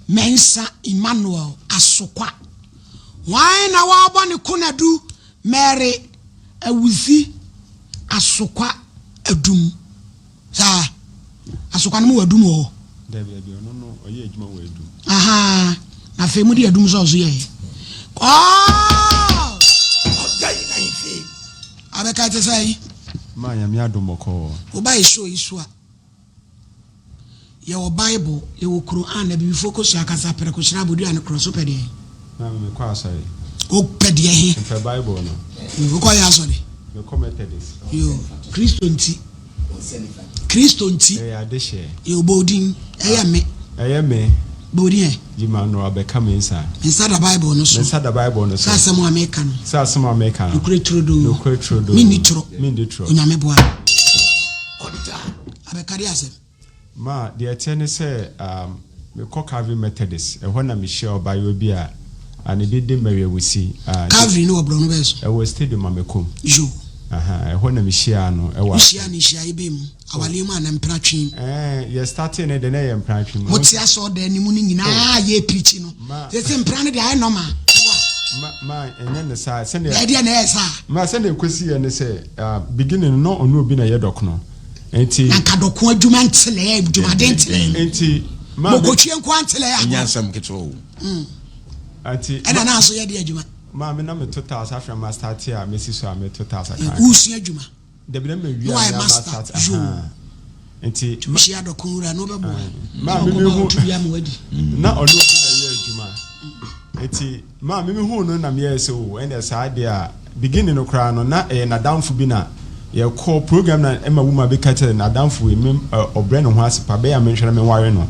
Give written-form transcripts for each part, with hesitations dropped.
Mensah Emmanuel Asokwa. Hwan na wɔrebɔ ne konadu Mary Awuzi Asokwa Adum? Saa Asokwa no mu wɔ Adum wɔ hɔ? Dabi dabi ɔno no ɔyɛ adwuma wɔ Adum. Ahaa na afei mo de Adum sɛ ɔso yɛ. Kɔɔ! Ɔda yi na ife. Abɛka te sɛ yi. Maa Nyame adom bɔkɔɔ. Woba yɛ show yi so a. Yɛwɔ Bible, yɛwɔ Qur'aan, Abibifoɔ kɔsua kasa, prɛko hyerɛ abodua ne korɔ so pɛ deɛn? Maame mekɔ asɔre. Wo pɛ deɛ he? Mepɛ Bible no. Wo kɔ yɛ asɔre? Mekɔ Methodist. Yoo, Kristo nti. Kristo nti. Ɛyɛ adehyeɛ. Yoo, bɔ wo din. Ɛyɛ me. Ɛyɛ me. Bɔ wo din ɛ? Emmanuel Abeka Mensah. Me nsa da Bible no so. Me nsa da Bible no so. Sɛ asɛm a meka no. Sɛ asɛm a meka no. Nokorɛ turodoo. Nokorɛ turodoo. Menni torɔ. Menni torɔ. Onyame boa me. Ɔda. Abɛka deɛ asɛm. Ma, deɛ ɛteɛ ne sɛ, um, mekɔ Calvary Methodist, ɛhɔ na mehyiaa ɔbaayewa bi a, a ne din de Mary Awusi, a ne. Calvary no wɔ borɔno bɛn so? Ɛwɔ stadium a mekɔ mu. Yo. Aha, ɛhɔ na mehyiaa no, ɛwɔ. Wohyiaa no nhyiaeɛ bɛn mu? Awaleɛ mu anaa mpratwe mu? Ɛɛ, yɛ startee no deɛ na ɛyɛ mpratwe mu. Mote asɔɔdan no mu no nyinaa a yɛrepreachi no, Ma. seesei mpra no deɛ ayɛ normal. Woa. Ma, ma, ɛnyɛ ne saa, sɛdeɛ. Ɛdeɛn na ɛyɛ saa? Ma, sɛdeɛ ɛkɔsiiɛ ne sɛ, ah, beginning no, na ɔne obi na ɛyɛ dɔkono. Nti. Na nka dɔko adwuma ntelɛɛ, dwumaden ntelɛɛ. Nti, ma me. Mokotwie nko antelɛɛ agorɔ. Ɛnyɛ asɛm ketewa o. Nti. Ɛna na nso yɛ de adwuma. Maame na meto tiles afei na ma start a mesi so a meto tiles akra. Wosua adwuma. Dabi na ma wi a na ma start. Yoo. Nti. Wohyia dɔko wura na ɔbɛboa. Maame mi hu. Ɔtu bi ama wadi. Na ɔno obi na yɛ adwuma. Nti. Maa me mehuu no na meyɛɛ sɛ oh ɛndeɛ saa deɛ a, beginning no koraa no na ɛyɛ nadamfo bi na yɛkɔ program na ɛma woman bi ka kyerɛ nadamfo wei me ɔbrɛ ne ho ase pa bɛyɛ a menhwɛ na menware no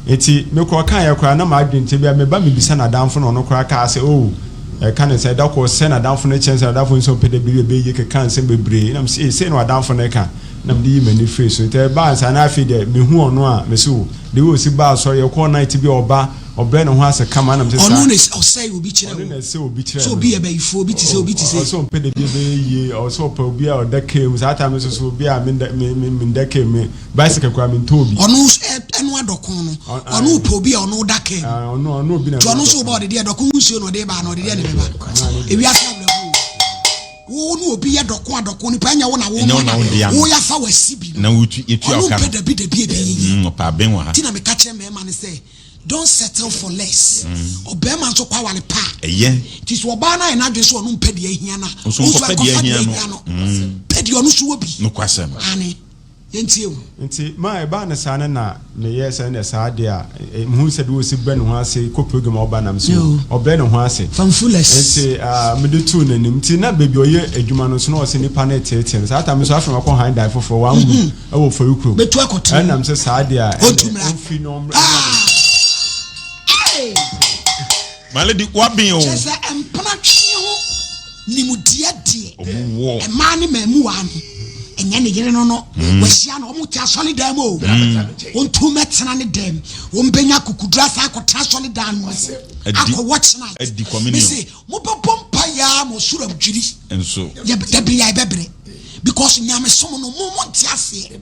nti me koraa ɔkaeɛ koraa na m'adwene nti bia meba mebisa nadamfo na ɔno koraa kaa sɛ oh ɛka ne sɛ da kɔ sɛ nadamfo no kyɛn sɛ nadamfo no sɛ ɔpɛ dɛ biribi ɛbɛyɛ yie keka nsɛm bebree na mesɛ ee sei na wadamfo no ka na mede yi m'ani firi so nti ɛbaa saa na afei deɛ mehu ɔno a mese oh the way ɔsi ba asɔre yɛkɔɔ night bi a ɔba Ɔbrɛ ne ho ase kama na mesɛ saa. Ɔno na ɔsɛe obi kyerɛ wo. Ɔno na ɛsɛ obi kyerɛ me. Sɛ obi yɛ bayifoɔ, obi te sɛ obi te sɛ. Ɔsɛ ɔmpɛ dɛ bi ɛbɛyɛ yie, ɔsɛ ɔpɛ obi a ɔda kaa mu. Saa time no nso so obi a menda me me menda kaa mu, bicycle koraa mentɔ obi. Ɔno ɛno adɔko no, ɔno ɔpɛ obi a ɔno da kaa mu. Ɔno ɔno obi na Nti ɔno nso ɔba ɔde deɛ dɔko ho nsuo na ɔde ba na ɔde deɛ na ɛbɛba. Ewiase awerɛhoɔ o. Wo ne obi yɛ dɔko a dɔko nipa ɛnyɛ wo na wo Ɛnyɛ wo na wo dea no. wo yafa wasi bi Na no. wotu etua Ɔno wo ka mpɛ no. dabi dabi ɛbɛyɛ yie. Mm, ɔpɛ aben wɔ ha. Nti na meka kyerɛ mmarima no sɛ Don't settle for less. Ɔbarima nso kɔ aware pa a. Ɛyɛ. Nti sɛ ɔbaa no ayɛ n'adwene sɛ ɔno mpɛ deɛ ahia no a, Nso wo nso nkɔpɛ deɛ ɛnkɔfa deɛ ahia no. ahia no. Pɛ deɛ ɔno nso wɔ bi. Nokwasɛm. Aane. Yɛntie o. Nti ma ɛbaa no saa no na meyɛɛ sɛ ɛnɛ saa deɛ a mehu sɛ deɛ ɔsi brɛ ne ho ase kɔ program a ɔba nam so Yo. ɔbrɛ ne ho ase Famfules. nti ah, mede too n'anim nti na baabi a ɔyɛ adwuma no nso na ɔsɛ nipa no reteetee no saa tam nso afei makɔ han dan foforɔ one room ɛwɔ fɔri kurom Bɛtu akɔtena mu. ɛnam sɛ saa deɛ a Ɔntu ɛnɛ mmra. ɔmfiri na ɔmmra Ah! Hey! My lady, waben o. Kyerɛ sɛ mpena twe ho nimdeɛ deɛ Ɔmo wɔ. mmaa ne mmamuwa no ɛnyɛ ne yere no no wahyia no ɔmo te asɔre dan mu o ɔntu mɛtena ne dɛm wɔn bɛnya kukuduro asan akɔtena asɔre dan no mu akɔ watch night adi communion. mese mobɛbɔ mpa yaa mo soro adwiri Nso. dabi yɛ bɛbrɛ because nyamesom no mo mo nte aseɛ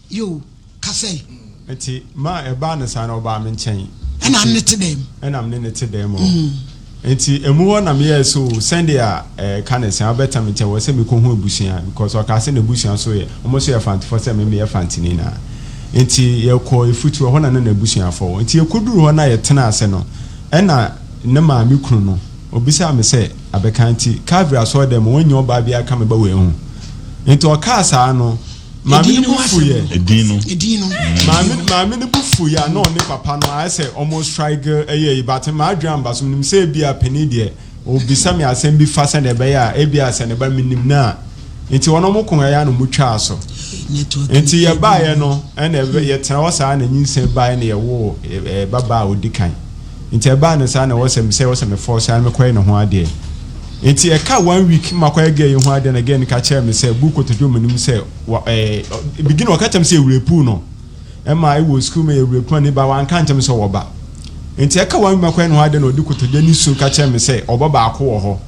yo kasɛ nti ma ɛbaa no saa na ɔbaa me nkyɛn ɛna ne te dɛm ɛnam ne ne te dɛm o nti emu hɔ na meyɛɛ so sɛndeɛ ɛka ne sɛn wobɛta me nkyɛn wɔ sɛ mekɔhu abusua because ɔkaa sɛ n'abusua so yɛ ɔmo so yɛ fantefoɔ sɛ me meyɛ fanteni na nti yɛkɔ efutu ɛhɔ na ne n'abusuafoɔ wɔ nti yɛkɔduru hɔ na yɛtena ase no ɛna ne maame kunu no obisaa me sɛ abɛka nti Calvary asɔre dɛm wɔnyɛ ɔbaa bi aka me ba wɔ ehu nti ɔkaa saa no maame Edin no no bu ho fu asɛm yɛ no. Edin no. Edin no. Maame no bu fu yɛ a na ɔne papa no ayɛ sɛ ɔmo strike ɛyɛ yi but maa adwene amba so nim sɛ ebi a panin deɛ obisa mi asɛm bi fa sɛ na ɛbɛyɛ a ebi a sɛ ne ba mi nim na nti wɔn ɔmo ko ɛyɛ a na ɔmo twaa so Network nti yɛbaayɛ no ɛna yɛtena hɔ saa na nyinsɛn baeɛ na yɛwoo babaa a odi kan nti ɛbaa no saa na ɛwɔ sɛ sɛ ɛwɔ sɛ mefɔ saa na mekɔyɛ ne ho adeɛ nti ɛka one week ma kɔyɛ girl yi ho adeɛ na girl no ka kyerɛ me sɛ bu kotodwe mu nim sɛ wa begin ɔka kyerɛ me sɛ ewurapu no ɛma ɛwɔ sukuu mu ewurapu ne ba wanka nkyɛn sɛ ɔwɔ ba nti ɛka one week ma kɔyɛ ne ho adeɛ na ɔde kotodwe ne su ka kyerɛ me sɛ ɔba baako wɔ hɔ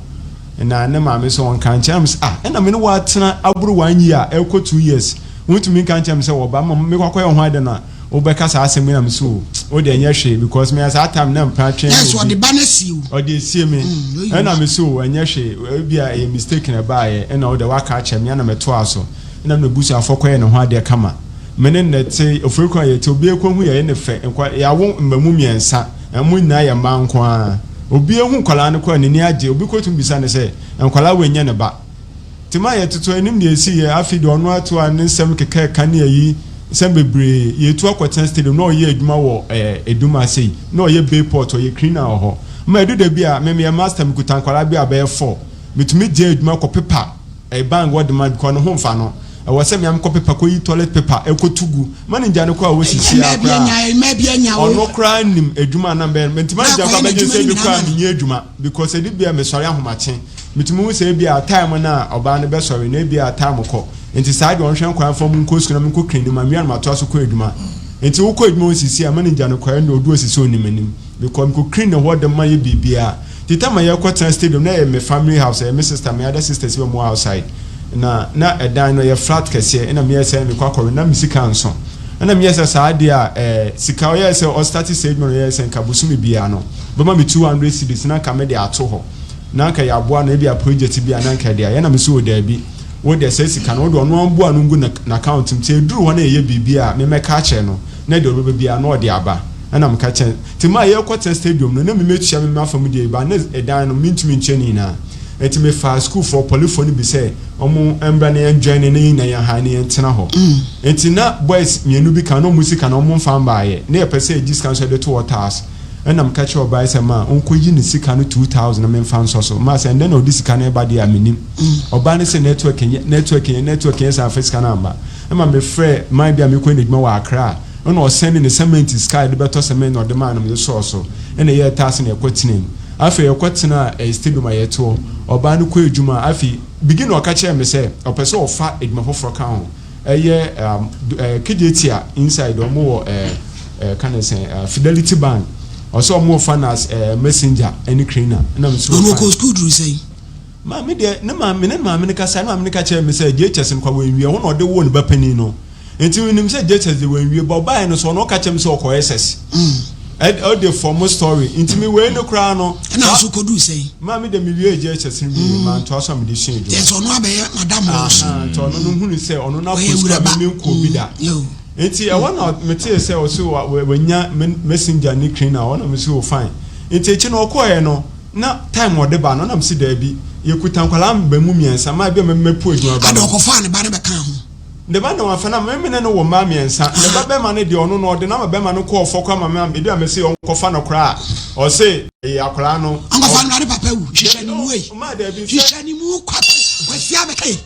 na ne maame sɛ ɔnka nkyɛn am sɛ ah ɛna me ne watena aboro 1 year ɛkɔ 2 years wontumi nka nkyɛn me sɛ wɔba ma mekɔ akɔyɛ ho adeɛ no a Wobɛka saa asɛm yi na mese o, wo deɛ ɛnyɛ hwee because me saa time na mpena twɛn Yes, obi. ɔde ba no asie o. Ɔde esie me. Oyi Ɛna mese o, ɛnyɛ hwee, ebi a ɛyɛ mistake na ɛbaayɛ, ɛna wo deɛ waka akyerɛ me, ɛna mɛtoa so. Ɛna me n'abusuafoɔ kɔyɛ ne ho adeɛ kama. Me ne no te, ofiri kwan yɛte, obi ekɔhu yɛ, ɛyɛ ne fɛ. Nkwa, yɛawo mmamu mmiɛnsa, ɛmo nyinaa yɛ mmaa nko ara. Obi ehu nkwadaa no koraa n'ani agye, obi kɔtumi bisa no sɛ, nkwadaa wei nyɛ ne ba. Nti ma yɛtoto anim deɛ ɛsi yɛ, afei deɛ ɔno ato a ne nsɛm keka ɛka ne ayi nsɛm bebree. Yɛtu akɔtena stadium na ɔyɛ adwuma wɔ Edum ase yi, na ɔyɛ Bayport, ɔyɛ cleaner wɔ hɔ. Ma ɛdu da bi a, me meyɛ master, mekuta nkwadaa bi a bɛyɛ four. Metumi gye adwuma kɔ pepa ɛban wɔ de ma because ne ho mfa no. Ɛwɔ sɛ mmea mekɔ pepa kɔyi toilet paper ɛkɔtu gu. Manager no koraa a ɔwɔ sisi a Mmaa bi koraa anya, mmaa bi anya o. ɔno koraa nim adwuma na mbɛn. Nti manager Na koraa akɔyɛ bɛgye n'adwuma sɛ no bi nyinaa koraa ma no. menyɛ adwuma because ɛdi bi a mesɔre ahomakye. Metumi hu sɛ ebi a time no a ɔbaa no bɛsɔre na ebi a time kɔ. Nti saa deɛ ɔnhwɛ nkwadaa mfa mu nkɔ sukuu na menkɔ clean ma nwia no matoa so kɔ adwuma. Nti wokɔ adwuma wɔ sisi a manager no koraa ɛna ɔdu osisi onim anim because mekɔ clean ne hɔ de ma yɛ biribiara. Nti time a yɛkɔ tena stadium na ɛyɛ me family house, ɛyɛ me sister, me other sisters bi a wɔwɔ outside. Na ɛdan no ɛyɛ flat kɛseɛ, ɛna meyɛ sɛ mekɔ akɔwe na me sika nso. Ɛna meyɛ sɛ saa adeɛ a sika ɔyɛ sɛ ɔstart sɛ adwuma no ɔyɛ sɛ nka bosome biara no bɛma me 200 cedis na nka mede ato hɔ. Na nka yɛaboa no ebi a project bi a na nka ɛde ayɛ, na me so wɔ daabi. Wo deɛ sɛ sika no wo deɛ ɔno amboa no ngu n'account mu, sɛ ɛduru hɔ na ɛyɛ biribi a memɛka akyerɛ no na deɛ ɔbɛba biara na ɔde aba. Ɛna meka kyerɛ nti maa yɛkɔ tena stadium no na memɛtua me mafa mu deɛ ba na ɛdan no mentumi ntua ne nyinaa. Nti mefaa sukuufoɔ pɔlifoɔ no bi sɛ ɔmo mbra na yɛn join ne na yɛn nyinaa yɛn ha na yɛn tena hɔ. Nti na boys mmienu bi ka na ɔmo sika na ɔmo mfa mbaayɛ na yɛpɛ sɛ yɛgye sika nso yɛde to wɔ tiles. Ɛna meka kyerɛ ɔbaa yi sɛ ma ɔnkɔyi ne sika no 2000 na memfa nsɔ so. Maa sɛ ɛndɛ na ɔde sika no ɛba deɛ a menim. Ɔbaa no sɛ network nyɛ, network nyɛ, network nyɛ sɛ afa sika no amba. Ɛma mefrɛ man bi a mekɔ n'adwuma wɔ Accra. Ɛna ɔsɛne ne cement sika a yɛde bɛtɔ cement na ɔde maa no mede sɔɔ so. Ɛna ɛyɛɛ tiles na yɛkɔ tena mu. Afei yɛkɔ tena stadium a yɛte hɔ. Ɔbaa no kɔ adwuma. Afei begin na ɔka kyerɛ me sɛ ɔpɛ sɛ ɔfa adwuma foforɔ ka ho. Ɛyɛ Kejetia inside ɔmo wɔ ka ne sɛn, Fidelity Bank. Ɔsɛ ɔmo fa no as messenger ɛne cleaner. Ɛna me so Ɔno ɔkɔ school duru sɛn? Maame deɛ ne maame ne maame no kasa ne maame no ka kyerɛ me sɛ JHS no kwa wɔnwie hɔ na ɔde woo ne ba panin no. Nti menim sɛ JHS de wɔnwie ba ɔbaeɛ no so ɔno ɔka kyerɛ me sɛ ɔkɔ SS. Ɔde form story nti me wei no koraa no. Ɛna nso kɔduru sɛn? Maame de me wie JHS no wie mantoa so a mede sua adwuma. Kyerɛ sɛ ɔno abɛyɛ madam wɔ so. Nti ɔno no hunu sɛ ɔno no Ɔyɛ akɔ sukuu a wuraba. me menkɔ bi da. Yo. Nti ɛhɔ na metee sɛ ɔso wanya messenger ne cleaner, ɔna me so fine. Nti akyi no ɔkɔɛ no na time ɔde ba no na mesi daabi yɛkuta nkwadaa mba mu mmiɛnsa maa bi a mɛpu adwuma ba Ada no. ɔkɔfaa ne ba no bɛka ho. Ne ba na wafa na mɛmɛ ne no wɔ mmaa mmiɛnsa. Ne ba bɛrima no deɛ ɔno no ɔde nama bɛrima no kɔɔ fɔ koraa ma me ebi a mɛsi ɔnkɔfa no koraa ɔse ɛyɛ akwadaa no. Ɔnkɔfa no na ne papa wu. Hyehyɛ ne mu ei. Maa daabi sɛ Hyehyɛ ne mu kwasi abɛka yi.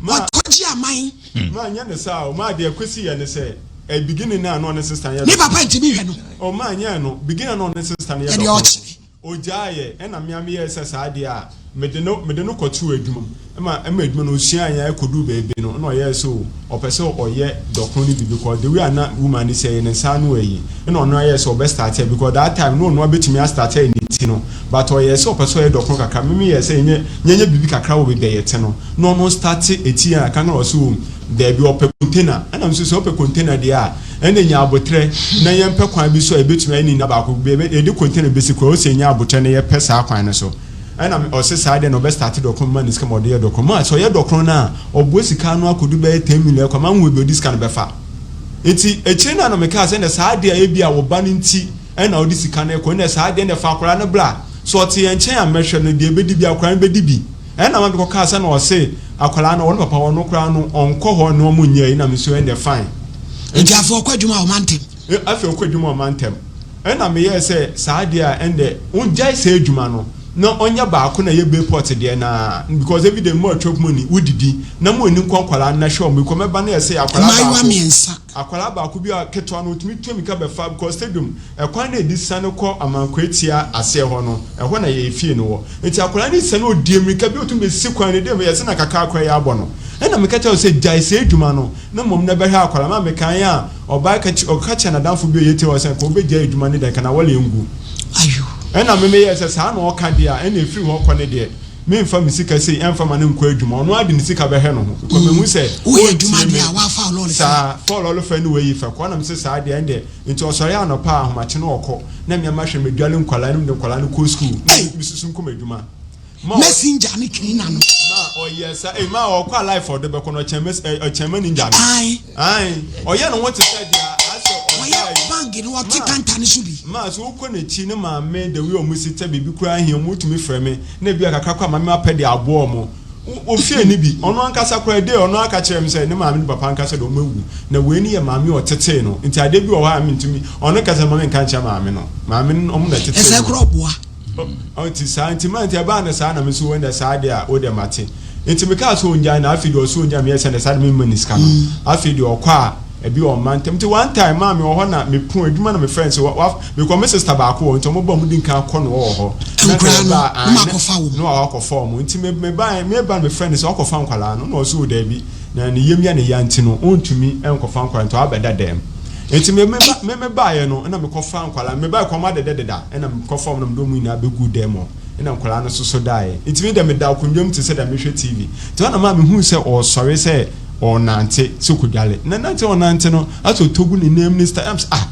maa Ɔkɔgye aman. Maa nyɛ ne saa o, maa deɛ kwesi yɛ ne sɛ ɛ beginning na ɔne sister yɛ Ne papa ntumi hwɛ no. O maa nyɛ no beginning na ɔne sister no yɛ Ɛdeɛ dɔkɔ. ɔkyerɛ. Ogyaa yɛ ɛna mmea meyɛ sɛ saa deɛ a mede no kɔtoo adwuma mu ɛma adwuma no osua yɛn akɔdu baabi no ɛna ɔyɛɛ sɛ o ɔpɛ sɛ ɔyɛ dɔkono no bi because the way a na woman no sɛ yɛ ne nsa ano ayi, ɛna ɔno ayɛ sɛ ɔbɛ start yɛ because that time no ɔno abɛtumi astart yɛ ne ti no, but ɔyɛ sɛ ɔpɛ sɛ ɔyɛ dɔkono kakra. Mimi yɛ sɛ yɛnyɛ biribi kakra wɔ baabi a yɛte no na ɔno start eti yɛn aka na ɔsɛ o daabi ɔpɛ container, ɛna nso sɛ ɔpɛ container deɛ a ɛna nya abotire na yɛmpɛ kwan bi so a yɛbɛtumi ayɛ ne nyinaa baako bi yɛde container bɛsi kora ɔsɛ nya abotire na yɛpɛ saa kwan no so. Ɛna ɔsɛ saa deɛ na ɔbɛ start dɔkono ma ne sika ma ɔde yɛ dɔkono ma sɛ ɔyɛ dɔkono no a ɔboa sika no akɔdu bɛyɛ 10 million kɔ ma nhu ebi ɔde sika no bɛfa. Nti akyire no a na meka sɛ ɛna saa deɛ ebi a wɔba no nti ɛna ɔde sika no kɔ, ɛna saa deɛ na ɛfa akwaraa no bra so ɔte yɛn nkyɛn a mɛhwɛ no deɛ ebɛdi bi akwaraa no bɛdi bi. Ɛna ma mekɔ kaa sɛ na ɔse akwaraa no ɔno papa ɔno koraa no ɔnkɔ hɔ na ɔmo nyɛ yi na me so ɛnɛ fine. Nti afei ɔkɔ adwuma a ɔma ntɛm. Afei ɔkɔ adwuma ɔma ntɛm, ɛna meyɛɛ sɛ saa deɛ a ɛndɛ ɔngyae saa adwuma no na ɔnyɛ baako na ɛyɛ Bayport deɛ naa because every day mo atwa mu ni wodidi na mo ani nkɔ nkwaraa na hwɛ ɔmo because mɛba no yɛ sɛ akwaraa Mmaayewa baako mmiɛnsa. Akwaraa baako bi a ketewa no otumi tu mika bɛfa because stadium ɛkwan na edi sane kɔ Amankwaa aseɛ hɔ no ɛhɔ na yɛ efie no wɔ. Nti akwaraa no sane odi mirika bi otum bɛsi kwan no dem yɛsɛ na kakra akora yɛ abɔ no, ɛna meka kyerɛ sɛ gyae sɛ adwuma no na mmom na bɛhwɛ akwaraa ma mekan a ɔbaa ɔka kyerɛ n'adamfo bi a ɔyɛ tiri hɔ sɛ nka ɔbɛgyae adwuma no dɛn ka na wɔle ngu. Ayo. Ɛna meme yɛ sɛ saa na ɔka deɛ a ɛna ɛfiri hɔ kɔ ne deɛ. Memfa me sika sei ɛmfa ma no nkɔ adwuma, ɔno ara de ne sika bɛhwɛ ne ho because mehu sɛ Woyɛ adwuma ɔntie me. deɛ a woafa wo lɔre fɛ. Saa, fa lɔre fɛ ne wei fɛ kɔ, ɛna mese saa deɛ ɛndeɛ, nti ɔsɔre anɔpa a ahomakye na ɔkɔ, na me ara mahwɛ medwale nkwadaa no mede nkwadaa no kɔ school, na Ei! mesusu nkɔ m'adwuma. Ma ɔ. Messenger ne cleaner no. Ma ɔyɛ sa ei ma ɔkɔ a life ɔde bɛkɔ no ɔkyɛn mes ɛ ɔkyɛn manager no. Ae. Ae ɔyɛ ne ho te sɛ deɛ asɛ Ɔyɛ ɔda bank no ɔte ma counter no so bi. ma sɛ wokɔ n'akyi ne maame the way ɔmo si tɛ biribi koraa hia ɔmo tumi frɛ me na ebi a kakra koraa maame apɛ de aboa ɔmo wo ofie ne bi ɔno ankasa koraa day ɔno aka kyerɛ me sɛ ne maame ne papa ankasa de ɔmo awu na wei ne yɛ maame a ɔtetee no nti adeɛ bi wɔ hɔ a mentumi ɔno kasa ma menka nkyerɛ maame no maame no ɔmo na ɛtetee Ɛsɛ no. koraa ɔboa. Ɔnti saa nti ma nti ɛbaa no saa na me nso wei deɛ saa deɛ a wo deɛ mate nti me kaa sɛ ɔngyae na afei deɛ ɔsɛ ɔngyae meyɛ sɛ deɛ saa deɛ memma ne sika no afei deɛ ɔkɔ a ebi ɔmma ntɛm nti one time maa me wɔ hɔ na me pon adwuma na me frɛ no sɛ wa wa mekɔ me sister baako wɔ nti ɔmo ba ɔmo di nkan akɔ no wɔ hɔ na Nkoraa no ɛba na a makɔfa wɔn. na wakɔfa ɔmo nti me me ba me ba no me frɛ no sɛ ɔkɔfa nkwadaa no na ɔsɛ o daabi na ne yam yɛ ne ya nti no ɔntumi nkɔfa nkwadaa nti ɔabɛda dɛm. Enti me me ba me me baeɛ no ɛna mekɔfaa nkwadaa no mebaeɛ kɔn mu adɛdɛ deda ɛna mekɔfaa wɔn na mede wɔn nyinaa bɛguu dan mu hɔ ɛna nkwadaa no soso daeɛ nti me deɛ meda akonnwa mu te sɛ deɛ mehwɛ TV nti hɔ na maa mehuu sɛ ɔresɔre sɛ ɔrenante sɛ ɔkɔdwale na nante ɔrenante no asɛ ɔtɔ gu ne nan mu ne style ɛna mesɛ ah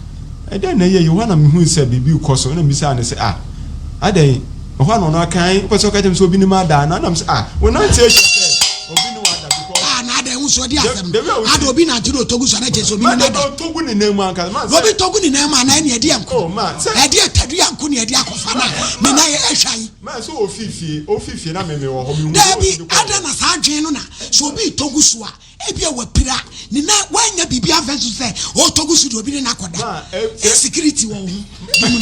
ɛdɛn na ɛyɛ yi hɔ na mehuu sɛ biribi rekɔ so ɛna mebisaa no sɛ ah adɛn Ɛhɔ a na ɔno aka ae, wopɛ sɛ ɔka kyerɛ me sɛ obi ne me ada anaa? Nam sɛ, ah, wo nante ahyia sɛ obi ne wo ada because. Ah, na adɛn wo so ɔde asɛm no. Ada obi nante na ɔtɔ gu so ana kyerɛ sɛ obi ne no ada. Ɔtɔ gu ne nan mu ankasa. Na obi tɔ gu ne nan mu anaa ɛne ɛde ɛnko. Oh, ma, sɛ. Ɛde ɛtadua nko ne ɛde akɔfa na ne nan ɛhwa yi. Ma, sɛ ofi fie, ofi fie na meme wɔ hɔ, mehu sɛ Daabi, osi de kɔ. ada na saa adwene no na sɛ obi tɔ gu so a, Ebia wapira ne nan, wannya biribi amfa nsu sɛ ɔretɔ gu so de obi ne no akɔda. Insecurity wɔ wo ho.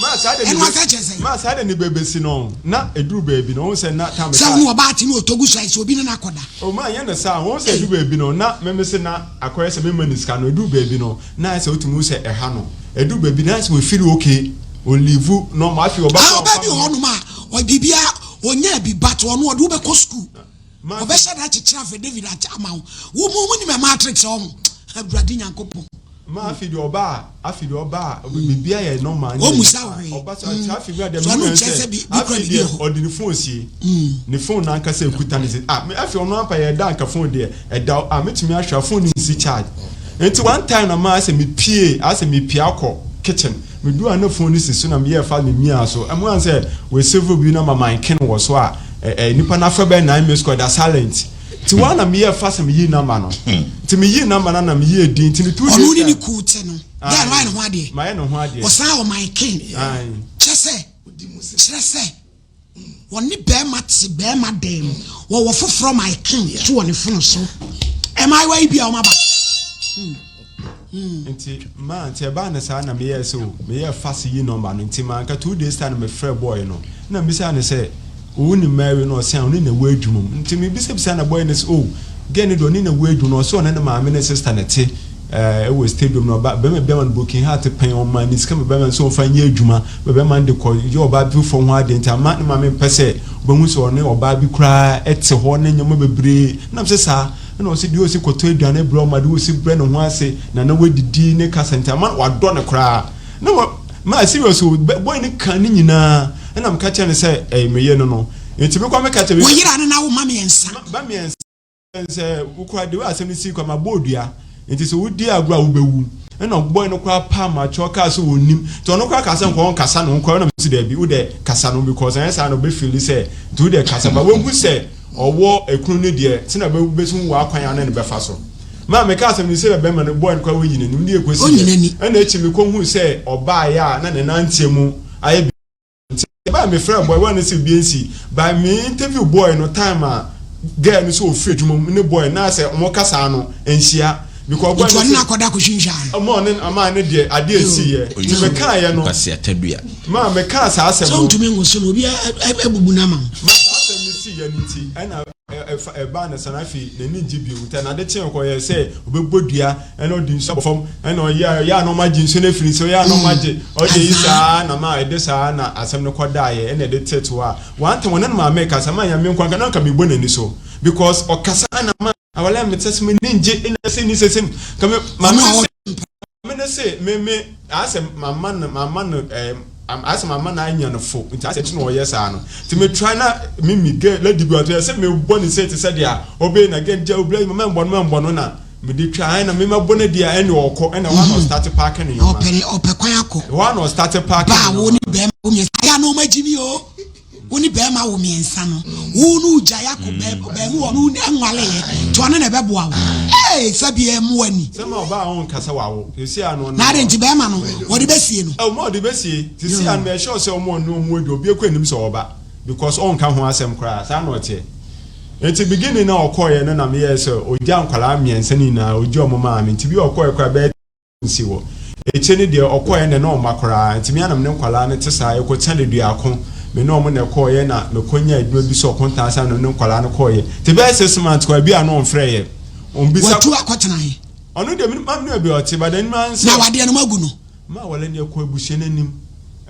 Ɛno asa kyerɛ sɛ. Ma saa de ne bɛbɛsi no na ɛduru baabi no ɔhu sɛ na tam sɛ wo ne ɔbaa te ne ɔtɔ gu so a sɛ obi ne no akɔda. O ma yɛ no saa wɔn sɛ ɛduru baabi no na meme se na akɔyɛ sɛ mema ne sika no ɛduru baabi no na ayɛ sɛ wotumi hu sɛ ɛha no ɛduru baabi no ayɛ sɛ wɔfiri okay olivu no ma afei ɔba. Ɔbaa bi wɔ hɔnom a biribiara ɔnyaa bi but ɔno ɔde wobɛkɔ sukuu. Ɔbɛhyɛ da akyekyere affidavit akyɛ ama wo. Wo mo mo nim ɛmaa tricks ɔho. Awurade Nyankopɔn. Ma afi deɛ ɔba a afi deɛ ɔba a biribi ayɛ normal ne Ɔmu sa hwee. Ɔba sa mm. Afi bi adeɛ So mi ɛno hu nkyerɛ sɛ sɛ bi bi kura afi biribi deɛ wɔ hɔ. ɔde ne phone sie ne phone n'ankasa ekuta ne sɛ ah me afi ɔno ampa yɛ ɛda anka phone deɛ ɛda ah metumi ahwɛ a phone ne nsi charge nti one time na maa sɛ me pie asɛ me pie akɔ kitchen me du a na phone ne si so na me yɛ fa me mia so ɛmo an sɛ wɔ save bi na ma man ken wɔ so a ɛ ɛ nipa n'afɛ bɛyɛ nine minutes kɔ ɛda silent nti wɔn na meyɛ fa sɛ meyi number no nti meyi number no na meyi edin nti ne 2 days Ɔno ne ne kuu te no. Girl no ayɛ ne ho adeɛ. Mayɛ ne ho adeɛ. Ɔsan wɔ my king. Kyerɛ sɛ kyerɛ sɛ wɔne bɛrima te bɛrima dan mu wɔwɔ foforɔ my king to wɔ ne fono so. Mmaayewa yi bi a wɔn aba. Nti maa nti ɛbaa no saa na meyɛɛ sɛ o meyɛɛ fast yi number no nti manka 2 days time na mefrɛ boy no na mebisa no sɛ wo ne Mary no ɔsɛ a ɔne na ɛwɔ adwuma mu nti mebisabisa na boy no sɛ o girl no deɛ ɔne na ɛwɔ adwuma no ɔsɛ ɔne ne maame ne sister na ɛte ɛwɔ stadium na ɔba bɛrima bi ama no broken heart pɛn ɔma ne sika ma bɛrima no sɛ ɔmfa nyɛ adwuma ma bɛrima no de kɔ yɛ ɔbaa bi foforɔ ho adeɛ nti ama ne maame mpɛ sɛ ɔbɛhu sɛ ɔne ɔbaa bi koraa ɛte hɔ ne nneɛma bebree nam sɛ saa Ɛna ɔse deɛ ɔsi kɔtɔ aduane brɛ ɔma deɛ ɔsi brɛ ne ho ase na na wadidi ne kasa nti ama wadɔ no koraa na wa ma serious o boy ne ka ne nyinaa ɛna meka kyerɛ no sɛ ɛyɛ meyɛ no no nti mekɔ meka kyerɛ Wo yere ne na wo ma mmiɛnsa. Ba mmiɛnsa sɛ wokora deɛ asɛm no si kɔ ma bɔ odua nti sɛ wodi agorɔ a wobɛwu ɛna boy no koraa pa amakyɛ ɔkaa sɛ wɔnim nti ɔno koraa kaa sɛ nkɔ ɔnkasa ne ho koraa ɛna mesi daabi wodɛ kasa no because ɛnyɛ saa na ɔbɛfili sɛ nti wodɛ kasa ba wahu sɛ Ɔwɔ ekunu no deɛ sɛnea ɔbɛsi hu w'akwan a ɔne no bɛfa so. Maa mekaa asɛm no sɛ bɛrima no boy no koraa wayi n'anim ne ɛkɔsi Ɔnyi deɛ n'ani. ɛna akyi mekɔhuu sɛ ɔbaeɛ a na ne nanteɛ mu ayɛ bi nti ɛbaa mefrɛɛ boy one no sɛ obi nsi by me interview boy no time a girl no sɛ ɔfiri adwuma mu ne boy na sɛ wɔn kasaa no nhyia because boy Nti no ɔne no sɛ akɔda akɔhwinhwaa no. ɔma ɔne ɔmaa ne deɛ adeɛ ɛsiiɛ nti mekaeɛ no Kwasi Atadua. maa mekaa saa asɛm Sɛ no wontumi nwoso no, obi abubu no ama wo. Ma saa asɛm no siiɛ no nti, ɛna ɛfa ɛbaa no saa no afei n'ani ngye bio nti ɛna ade kyee ɔkɔyɛɛ sɛ ɔbɛbɔ dua ɛna ɔde nsuo abɔ fam ɛna ɔyɛ a ɔyɛ a na ɔma gye nsuo no afiri nsa ɔyɛ a na ɔma gye ɔyɛ yi saa na ma ɛde saa na asɛm no kɔdaeɛ ɛna ɛde tete hɔ a one time ɔne ne maame kasa ma nyame nkwa nka na nka mebɔ n'ani so because ɔkasa na ma awale a mete sɛ m'ani ngye ɛna sɛ ni sɛ sɛ nka me maame Ɔno a no se ɔtwe maame no se me me asɛ mama no mama no ɛɛ. Ayɛ sɛ mama no anya no fo nti asɛ akyi na ɔyɛ saa no nti me try na me mi gɛ lady bi ɔtɔ yɛ sɛ me bɔ ne se te sɛ deɛ ɔbɛyi na gɛ gya obila yi mama mbɔ no mma mbɔ no na me de twa ɛna me ma bɔ no deɛ ɛna ɔkɔ ɛna hɔ na ɔstart paaki ne nneɛma. Ɔpɛ ɔpɛ kwan akɔ. Hɔ na ɔstart paaki ne nneɛma. Baa wo ne bɛrima wo mmiɛnsa ayɛ na ɔmo agyi mi o. Wo ne bɛrima wo mmiɛnsa no wo ne wogyae akɔ baamu wɔ no nwaleyɛ nti ɔno na ɛbɛboa wo ee sɛbi ɛmmoa ni. Sɛ ma ɔbaa a ɔnka sɛ wawo sisi ano na ade nti bɛrima no wɔde bɛsie no. Ɔmo ɔde bɛsie sisi ano mɛ sure sɛ ɔmo ɔno ɔmo adi obi ekɔ anim sɛ ɔba because ɔnka ho asɛm koraa saa na ɔteɛ nti beginning na ɔkɔɔyɛ no na meyɛɛ sɛ ɔgya nkwadaa mmiɛnsa no nyinaa ɔgya ɔmo maa me nti bi ɔkɔɔyɛ koraa bɛyɛ nsi hɔ. Ekyir no deɛ ɔkɔɔɛ na na ɔmma koraa, ntsi me ara na me ne nkwadaa no tse saa, yɛkɔtsenaa Aduako, me ne wɔn na ɛkɔɔeɛ na mekɔnyaa adwuma bi sɛ ɔkontaa san na me ne nkwadaa no kɔɔeɛ. Ntsi bɛyɛ 6 months koraa bi a na ɔmfrɛɛ yɛ, ɔmmbisa. Watu akɔtena he? Ɔno deɛ me ma me baabi a ɔtse, but ɛno ara ne sɛ. Na awadeɛ no moagu no? Ma aware no yɛkɔɔ abusua no anim.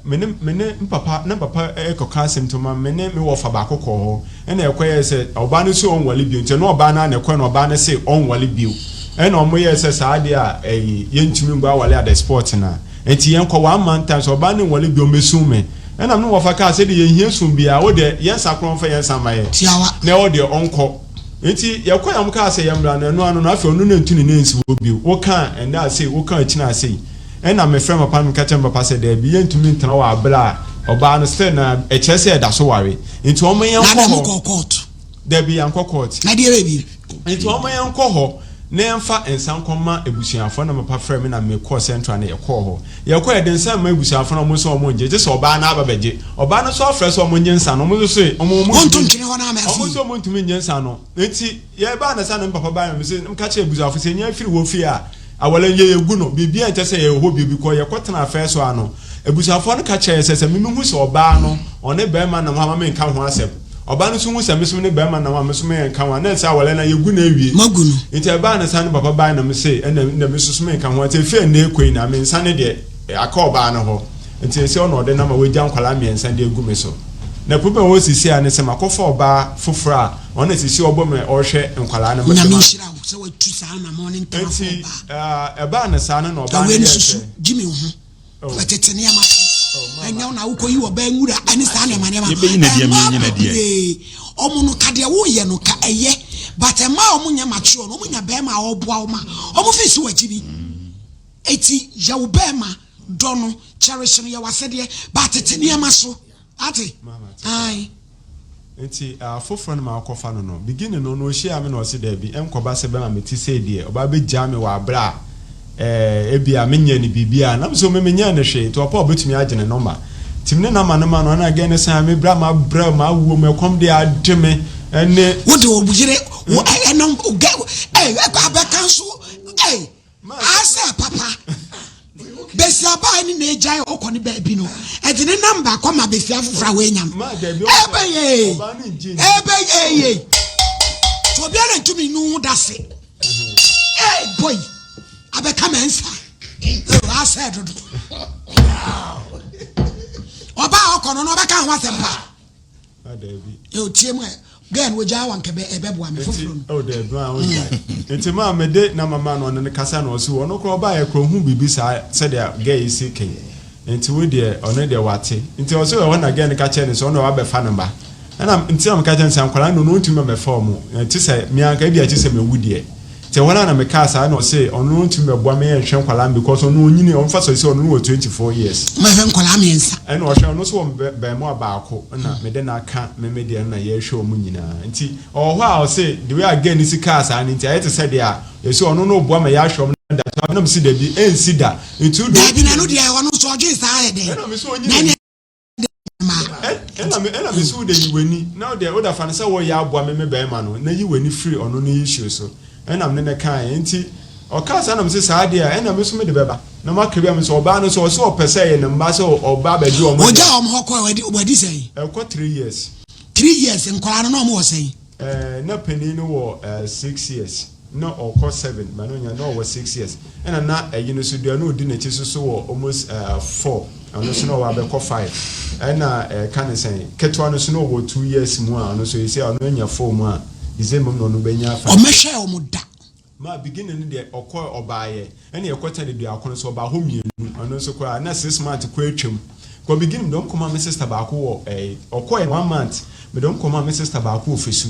Me ne me ne me papa na papa rekɔka asɛm nti ɔma me ne me wɔfa baako kɔɔ hɔ ɛna ɛkɔyɛɛ sɛ ɔbaa no se ɔnwale bio nti ɛno ɔbaa no ara na ɛkɔɛ na ɔbaa no se ɔnwale bio ɛna ɔmo yɛɛ sɛ saa adeɛ a ɛyi yɛntumi ngu awale at the spot na nti yɛnkɔ one month time sɛ ɔbaa no nwale bio ɔmmɛsum me ɛna me ne wɔfa kaa sɛ deɛ yɛnhia sum biara wo deɛ yɛnsa korɔ mfa yɛnsa mma yɛ na ɛwɔ deɛ ɔnkɔ Enti yɛkɔe a wɔkaa sɛ yɛmmra no, ɛno ano no, afei ɔno na ntu ne nan nsi hɔ bio. Wokaa ɛnnɛ a sei, wokaa akyina a sei. Ɛnna mefrɛɛ papa no meka kyerɛɛ me papa sɛ, Dabi, yɛntumi ntena hɔ wɔ bere a ɔbaa no still na ɛkyerɛ sɛ yɛda so ware. Enti wɔmma Na yɛnkɔ dɛn hɔ. mokɔɔ court? Dabi, yɛankɔ court. Na deɛ bɛyɛ bio? Enti wɔmma yɛnkɔ hɔ na yɛmfa nsa nkɔma abusuafoɔ. Ɛnna papa frɛɛ me na mekɔɔ Central na yɛkɔɔ hɔ. Yɛkɔe, yɛde nsa rema abusuafo no, wɔn nso wɔnngye, gye sɛ ɔbaa no aba bɛgye. Ɔbaa no nso afrɛ sɛ wɔnnye nsa no, wɔn nso se wɔn wɔn Wɔnto ntumi, ntwene hɔ na ama wɔn afie. nso wɔntumi nnye nsa no. Enti yɛbaa no saa na me papa bae na mese, meka kyerɛɛ abusuafo sɛ, yɛnya firi wɔ fie a, aware no yɛgu no, biribiara nkyɛ sɛ yɛwɔ hɔ bio, because yɛkɔtenaa afɛɛ so ara no, abusuafoɔ no ka kyerɛɛ yɛn sɛ, sɛ me mehu sɛ ɔbaa no ɔne barima nam hɔ a, mma menka ho asɛm. Ɔbaa no nso hu sɛ me nso me ne barima nam a, me nso menka ho a, na ɛsɛ aware no yɛgu no awie. Moagu no. Nti ɛbaa no saa no papa bae na me se ɛna na me nso so menka ho nti ɛfiri ɛnnɛ rekɔ yi na me nsa no deɛ aka ɔbaa no hɔ nti ɛsɛ ɔna ɔde nam a wagya nkwadaa mmiɛnsa de agu me so. Na problem a ɛwɔ sisi a ne sɛ makɔfa ɔbaa foforɔ a ɔno na sisi ɔbɔ me ɔrehwɛ nkwadaa no Nyame nhyira wo sɛ watu saa anamɔn no ntɛm afa Nti ɔbaa. ɛbaa no saa no na Na ɔbaa no wei no yɛɛ susu sɛ. gyimi wo ho. Oh. Tete nneɛma so. Oh, Ɛnyɛ wo na wokɔyi ɔbaa nwura ɛne saa nneɛma nneɛma. Yɛbɛyi na deɛ Mmaa meyi na deɛ. bebree ɔmo no ka deɛ woyɛ no ka ɛyɛ but mmaa a ɔmo nyɛ mature no ɔmo nya bɛrima a ɔboa wɔn a ɔmo fi so wɔ akyi bi. Eti yɛ wo bɛrima dɔ no cherish no yɛ w'asɛdeɛ but tete nneɛma so. Ate? Ae. Nti foforɔ no ma ɔkɔfa no no, beginning no na ɔhyiaa me na ɔse daabi ɛnkɔba sɛ bɛma mete sei deɛ ɔba bɛgyaa me wɔ aberɛ a eh, ebia menyɛɛ no biribiara na mesɛ me menyɛɛ no hwee nti ɔpɛ a ɔbɛtumi agye ne nɔma nti me ne nama no ma no ɛna gɛɛ no san me berɛ a mabrɛ mawuo mu ɛkɔm de ade me ɛne Wode wo yere wo ɛnam gɛ ɛ abɛka nso ɛ Asɛ papa besiabaa ne n'agyae ɔkɔ ne baabi no ɛde ne namba kɔ ma besia foforɔ a wɔanya no ɛbɛyɛ ɛbɛyɛ yie tí obiara ntumi nu ho dase ɛɛ boy abɛka mɛ nsa ɛɛ asɛ dodo ɔbaa ɔkɔ no na ɔbɛka ho asɛm pa. Ah, daabi. Ɛ otie mu ɛ girl no ogyaa wa nka ɛbɛboa me foforɔ no. Oh, daabi maa ongyae. Nti maa mede na mama no ɔne no kasa na ɔse ɔno koraa ɔbaeɛ koraa ɔhu biribi saa sɛdeɛ girl yi si kɛn. Nti wo deɛ ɔno deɛ wate. Nti ɔse ɛhɔ na girl no ka kyerɛɛ no sɛ ɔno wabɛfa ne mma. Ɛna nti na meka kyerɛ no sɛ nkwadaa no ɔno ɔntumi mmɛfa wɔn. Te sɛ me anka ebia kye sɛ mawu deɛ. Nti ɛhɔ no a na mekaa saa na ɔse ɔno ɔntumi bɛboa me yɛnhwɛ nkwadaa no because ɔno ɔnyini ɔmfa sɛ ɔse ɔno no wɔ 24 years. Mɛhwɛ nkwadaa mmiɛnsa. Ɛna ɔhwɛ ɔno nso wɔ bɛɛmoa baako na mede no aka me me deɛ no na yɛhwɛ ɔmo nyinaa nti ɔwɔ hɔ a ɔse the way a girl no si kaa saa no nti ayɛ te sɛ deɛ a yɛse ɔno no boa ma yɛahwɛ ɔmo na da so na mese dabi ɛnsi da nti wode Daabi na ɛno deɛ ɔno nso ɔdwen saa yɛ dɛn ɛna mese ɔnyi na n'ani ɛne Ɛna me ɛna me so wode yi w'ani na wode wode fa no sɛ wɔyɛ aboa me me bɛrima no na yi w'ani firi ɔno ne issue so ɛna me ne no kaeɛ nti ɔkaa saa na me se saa deɛ a ɛna me nso mede bɛba na maka bi a me sɛ ɔbaa no sɛ ɔsɛ ɔpɛ sɛ ɛyɛ ne mma sɛ ɔba abɛgye wɔn Ɔgya deɛ wɔn hɔ kɔɛ wadi wadi sɛn? Ɛkɔ 3 years. 3 years nkwadaa no na wɔn wɔ sɛn? Ɛɛ na panin no wɔ 6 years na ɔkɔ 7 ma no nya na ɔwɔ 6 years ɛna na ɛyi no so deɛ na ɔdi n'akyi so so wɔ almost 4 ɔno nso na ɔwɔ abɛkɔ 5 ɛna ɛka ne sɛn ketewa no so na ɔwɔ 2 years mu a ɔno nso esi a ɔno anya 4 mu a December mu na ɔno bɛnya 5. Ɔmɛhwɛ wɔn da. Ma beginning no deɛ ɔkɔ ɔbaayɛ ɛna ɛkɔ tɛ de duako no so ɔbaa hɔ mmienu ɔno nso koraa na 6 months kɔ atwam. Kɔ beginning mede wɔn kɔmaa me sister baako wɔ ɛɛ ɔkɔɛ one month mede wɔn kɔmaa me sister baako wɔ Fesu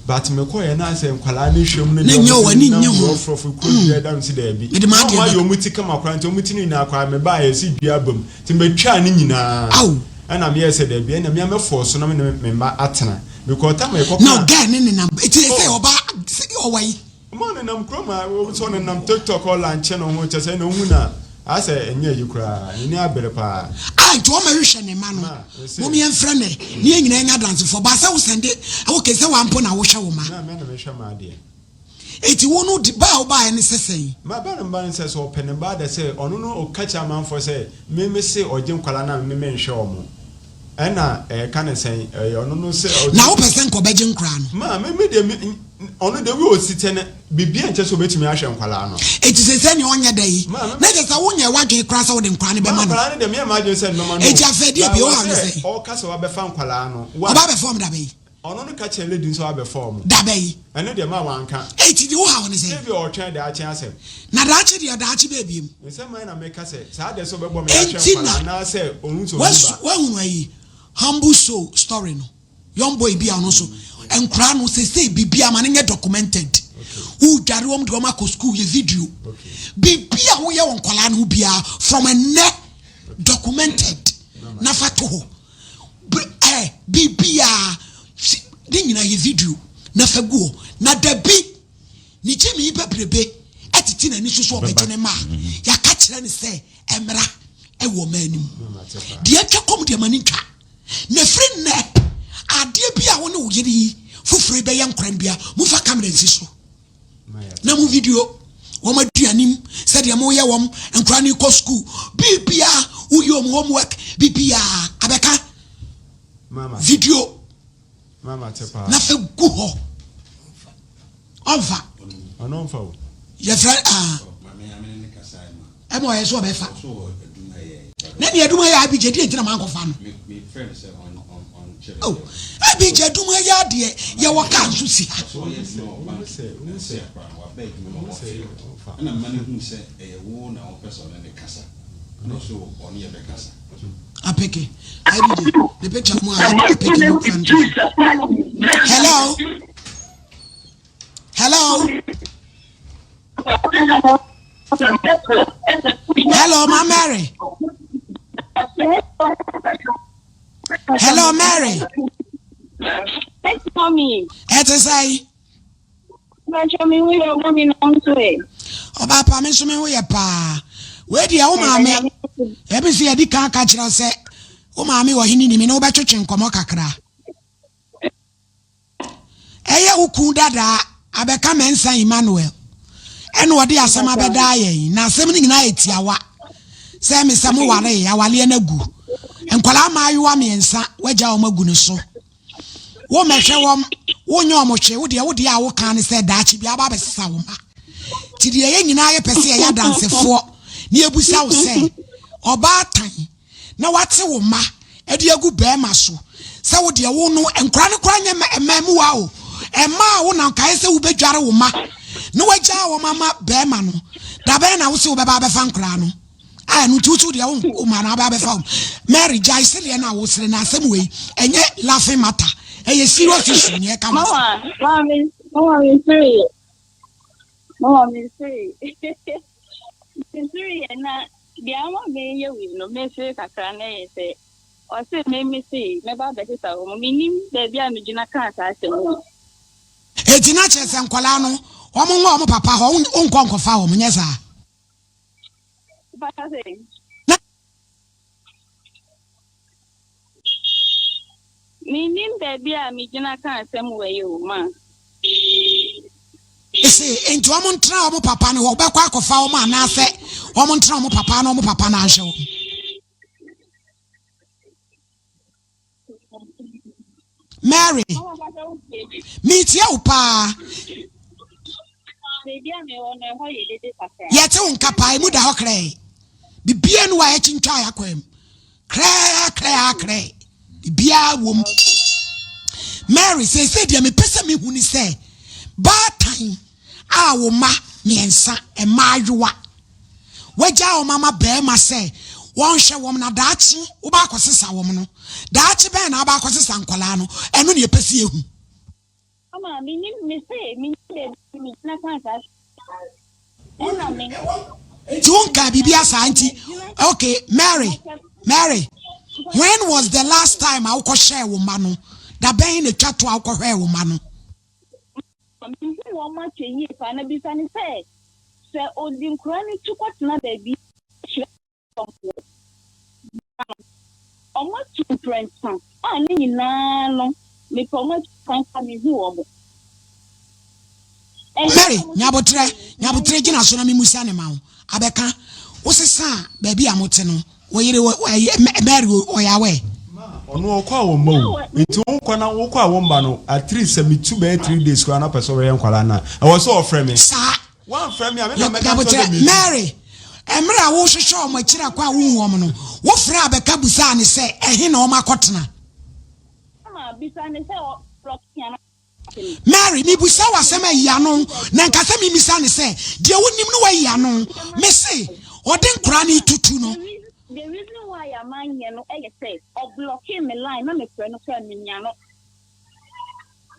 but mekɔɛ na asɛ nkwadaa ne hwɛ mu ne Ne deɛ nyɛ wɔn o, w'ani si nnye nam ho. rɔfrɔfo kuro dua da no si daabi Mede na m'adeɛ wɔn ayɛ bɛka. wɔn ti kama koraa nti wɔn ti no nyinaa koraa mebaeɛ ɛsi dua aba mu nti metwaa ne nyinaa Ao. ɛna meyɛɛ sɛ daabi ɛna mea mɛfɔɔ so na me ne me mma atena because time a yɛkɔka Na girl ne nenam. Eti sɛ oh ɔbaa sɛ ɔwɔ yi. Ɔma ɔnenam kurom a sɛ ɔnenam tiktok ɔlankyɛ ne ho kyɛ sɛ na ohu na asɛ ɛnyɛ ayi koraa n'ani abere paa. Ah nti ɔma hwehwɛ ne mma no Ma mese. mom yɛnfrɛ no ne yɛn nyinaa nya adansefoɔ ba sɛ wo sɛnde okay sɛ wa mpo na wohwɛ wo ma. Na me na mehwɛ m'adeɛ. Eti wo no ba a wobaeɛ no sɛ sɛn? Ma ba no mba no sɛ sɛ ɔpɛ ne ba da sɛ ɔno no ɔka kyerɛ amanfoɔ sɛ me mese ɔgye nkwadaa no a me menhwɛ wɔn. Ɛna ɛka ne sɛn ɛyɛ ɔno no sɛ ɔte. Na wopɛ sɛ nka ɔbɛgye nkoraa no. Ma me me deɛ me ɔno the way ɔsi tɛ no biribi nkyɛ sɛ ɔbɛtumi ahwɛ nkwadaa no. Eti sɛ nea ɔnyɛ dɛ yi Ma me na kyerɛ sɛ wonyɛ w'adwene koraa sɛ wode nkwadaa no ma bɛma no. nkwadaa no deɛ meyɛ m'adwene sɛ mɛma no Eti o. afei deɛ But bio wɔ haw ne sɛ sɛn? ɔka sɛ wabɛfa nkwadaa no one. Ɔba abɛfa wɔn da bɛn? Ɔno no ka kyerɛ lady no sɛ wabɛfa wɔn. Da bɛn? Ɛno deɛ ma wanka. Eti deɛ wo haw ne sɛn? Sɛ ebia ɔretwɛn daakye asɛm. Na daakye deɛ daakye bɛɛ biem. Nsɛm bɛn na meka sɛ saa deɛ sɛ ɔbɛbɔ me ahwɛ Enti nkwadaa na anaasɛ ɔhu sɛ ɔnni wasu ba. wahunu ayi humble soul story no young boy bi a ɔno nso nkoraa no sesei biribi ama no nyɛ documented wodware wɔn de wɔn akɔ school yɛ video biribi a woyɛ wɔ nkwadaa no ho biara from ɛnɛ documented na fa to hɔ ɛ biribiara ne nyinaa yɛ video na fa gu hɔ na dabi ne gyimi bebrebe ɛtete n'ani so so ɔbɛgye ne ma a yɛaka kyerɛ ne sɛ ɛmmra ɛwɔ ɔman anim deɛ atwa kɔm deɛ ma ne ntwa na ɛfiri nnɛ adeɛ bi a wo ne wo yere yi foforɔ yi bɛyɛ nkora no bia momfa kamera nsi so na mo video wɔn aduanem sɛdeɛ moyɛ wɔn nkora no kɔ sukuu biribia woyɛ wɔn homework bibia abɛka video na fɛ gu hɔ ɔnfa yɛfrɛ aa ɛma ɔyɛ so ɔbɛfa na nea adum ayɛ abigye deɛ ntina mankɔfa no oh abigye adum ayɛ adeɛ yɛwɔ kaa nso si ha. Apeke abigye ne picture mu a apeke no kura no hello hello. Hello, ma Mary. Hello, Mary. Mommy. Ɛte sɛn? Ɔbaa pa me nso me ho yɛ paa. Wei deɛ wo maame ebi sɛ yɛdi kan ka kyerɛ sɛ wo maame wɔ hene ni me ne wobɛtwetwe nkɔmmɔ kakra. Ɛyɛ wo kun dadaa abɛka Mensah Emmanuel ɛna ɔde asɛm abɛdaa yɛn na asɛm no nyinaa yɛ tiawa sɛ me sɛ mo waree awaleɛ no agu nkwadaa mmaayewa mmiɛnsa wagya wɔn agu ne so wo mɛhwɛ wɔn wonyɛ wɔn hwee wo deɛ wo deɛ a woka ne sɛ daakye bi aba abɛsesa wo ma ti deɛ yɛn nyinaa yɛpɛ sɛ yɛyɛ adansefoɔ ne yɛbusa wo sɛ ɔbaatan na wate wo mma de agu bɛrima so sɛ wo deɛ wo no nkora no kora nyɛ mmaamuwa o ɛmaa wo na nkae sɛ wobɛdware wo mma na wagyaa wɔn ama bɛrima no dabɛn na wo sɛ wobɛba abɛfa nkoraa no a ɛno nti woso deɛ wo ma no aba abɛfa wo Mary gyae sereɛ no a wosere no asɛm wei ɛnyɛ laughing matter ɛyɛ serious issue neɛ ɛka ho Mama, mama, mama, Mama mesere. Mesere yɛ na deɛ ama meyɛ wei no mesere kakra na ɛyɛ sɛ ɔse me mese mɛba abɛsesa wɔ mu menim baabi a megyina kaa saa asɛm yi. Eti na kyerɛ sɛ nkwadaa no wɔn nwɔ wɔn papa hɔ wonkɔ nkɔfa wɔn nyɛ saa. Papa sɛ. Na Mennim baabi a megyina ka asɛm wei o, ma. Se, enti wɔn ntena wɔn papa no hɔ, wobɛkɔ akɔfa wɔn anaasɛ wɔn ntena wɔn papa na wɔn papa no anhwɛ wɔn? Mary, metie wo paa. Yɛte wo nka paa, emu da hɔ krɛɛ. Bibia nu a yɛkyintwa yɛ akwan mu. Krɛɛ krɛɛ krɛɛ. Bibia wom. Mary, seesei deɛ mepɛ sɛ mehu ne sɛ, baatan a wo mma mmiɛnsa, mmaayewa, wagyaa wɔn ama barima sɛ Wɔnhwɛ wɔn na daakye wobɛ akɔsesa wɔn no. Daakye bɛn na wobɛ akɔsesa nkwadaa no? Ɛno na yɛpɛ sɛ yɛhu. Mama, menim, mese, menim baabi a megyina kaa saa asɛm. Ɛna me. Nti wonkaa biribi saa nti, okay, Mary, Mary, when was the last time a wokɔhwɛɛ wo mma no? Da bɛn na etwa to a wokɔhwɛɛ wo mma no? Mehu wɔn akyɛ yie paa na bisa no sɛ, sɛ ɔdi nkwadaa no tu kɔtena baabi kyerɛ wɔn no, wɔatu mprɛnsa a ne nyinaa no, mepɛ wɔn atu kwan ka mehu wɔn. Mary, nyabotrɛ, nyabotrɛ gyina so na memusa ne ma wo. Abɛka, wosesa baabi a mote no, wo yere, Mary, ɔyɛ awɛ? Ɔno ɔkɔ a wɔn mma o. Nti wokɔ na wokɔ a wɔn mma no, at least sɛ metu bɛyɛ 3 days koraa na pɛ sɛ ɔbɛyɛ nkwadaa no a, ɛwɔ sɛ ɔfrɛ me. Saa. Wɔamfrɛ me a, me na mɛka kyerɛ Nyabotrɛ, sɛ metu. Mary, mmerɛ a wohwehwɛ wɔn akyiri akɔ a wohu wɔn no, wofrɛ abɛka busaa ne sɛ ɛhe na wɔn akɔtena? Mama, bisa ne sɛ ɔlɔkia na Mary, mibusa w'asɛm ayi ano na nka sɛ mimisa ne sɛ deɛ wonim no wayi ano. Mese ɔde nkora ne tutu no. The reason why a manyɛ no ɛyɛ sɛ ɔblocke me line na mefrɛ no koraa menya no.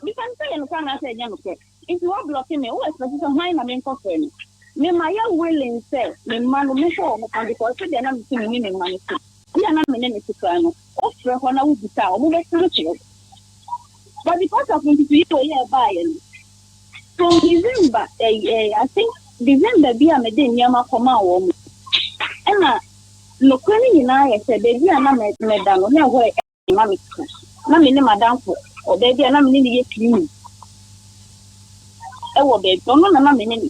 Bisa no sɛ yɛ nokorɛ anaasɛ ɛnyɛ nokorɛ. Nti wablocke me, wo expect sɛ hwan na menkɔfrɛ no? Mema yɛ willing sɛ me mma no mehwɛ wɔn kwan because sɛdeɛ na mete me ne me mma no te. Bi a na me ne ne te koraa no, wofrɛ hɔ na wobisa a, wɔn bɛka akyerɛ wo. But because of ntutuyi wɔ yɛ ɛbaeɛ no, from December, I think December bi a mede nneɛma kɔmaa wɔn mu. Ɛna nokorɛ no nyinaa yɛ sɛ baabi a na mɛda no, na ɛhɔ yɛ ma me kaka. Na me ne madamfo, ɔbaa bi a na me ne no yɛ cleaning ɛwɔ baabi, ɔno na na me ne no.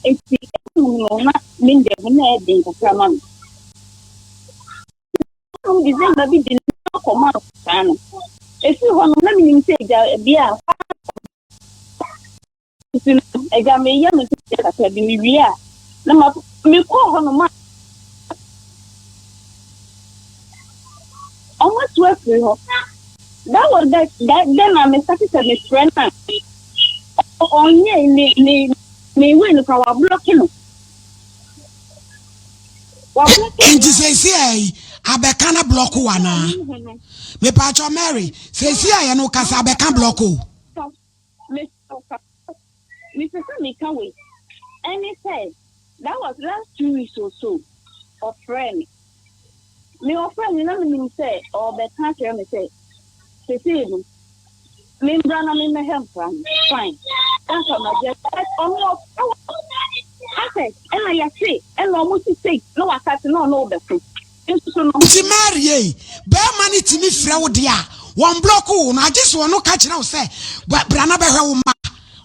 Nti ɛmu no na me nda mu na ɛden kakra ma me. From December bi de nneɛma kɔmaa saa no. Ɛfiri hɔ no, na menim sɛ agya bi a nti no, agya meyɛ me nso kakra bi mewie a, na ma mekɔɔ hɔ no ma ɔmo atu afiri hɔ. That was that then a me start sɛ mefrɛ no a ɔnyɛ ne wei no koraa wablocke no. Wablocke Nti seesi a yi abɛka na block wo anaa? Mepaakyɛw Mary, seesi a yɛ no kasa abɛka block o. Mepɛ sɛ meka wei ɛne sɛ that was last 2 weeks or so, ɔfrɛ me, ɔfrɛ me na menim sɛ ɔbɛka akyerɛ me sɛ sesei no membra na memmɛhwɛ nkora no, fine, anka magye. Ɔno ɔfrɛ wɔ asɛ ɛna yɛse ɛna ɔmo sisei na waka se na ɔno wobɛko nso so no. Nti Mary ei, bɛrima no tumi frɛ wo deɛ a, wɔn block wo no, agye sɛ ɔno ka kyerɛ wo sɛ bra na bɛhwɛ wo mma.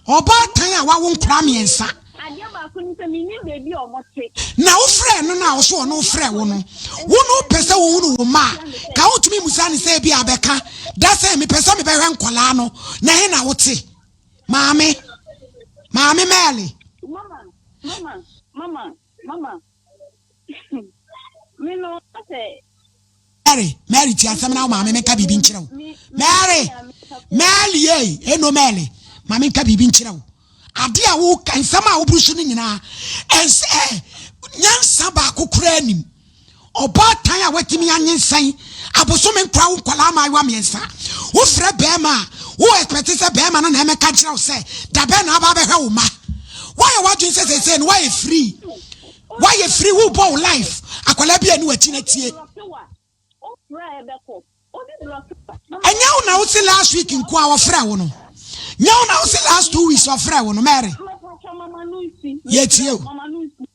Ɔbaatan a wawo nkora mmiɛnsa. Adeɛ baako ni sɛ menim baabi a ɔmo te. Na wofrɛ no no a ɔso ɔno frɛ wo no, wo no wopɛ sɛ wohunu wo mma a, ka wotumi musa ne sɛ bi a bɛka da sɛ mepɛ sɛ mebɛhwɛ nkɔlaa no na he na wote? Maame, maame Mary. Mama, mama, mama, mama, me no sɛ Mary, Mary, ti asɛm na wo maame menka biribi nkyerɛ wo. Mary, Mary ei, eno Mary, ma menka biribi nkyerɛ wo. Ade a wo nsɛm a woburu so no nyinaa, ɛnsɛ ɛ nyansa baako koraa nim. Ɔbaatan a watumi anyensan abosome nkora wo nkwadaa mmaayewa mmiɛnsa. Wofrɛ bɛrima a, wo expect sɛ bɛrima no na ɛmɛka kyerɛ wo sɛ da bɛn na aba abɛhwɛ wo mma. Woayɛ w'adwene sɛ seesei no woayɛ free. Woayɛ free, wobɔ wo life. Akwadaa bi a ɛne w'akyi na tie. Wofrɛ a ɛbɛkɔ obi blocke wa. Ɛnyɛ wo na wo se last week nko a wɔfrɛ wo no? Nyɛ wo na wo se last 2 weeks ɔfrɛ wo no, Mary? Mepatwa, mama no nsi. Yɛtie o. Mama no nsi,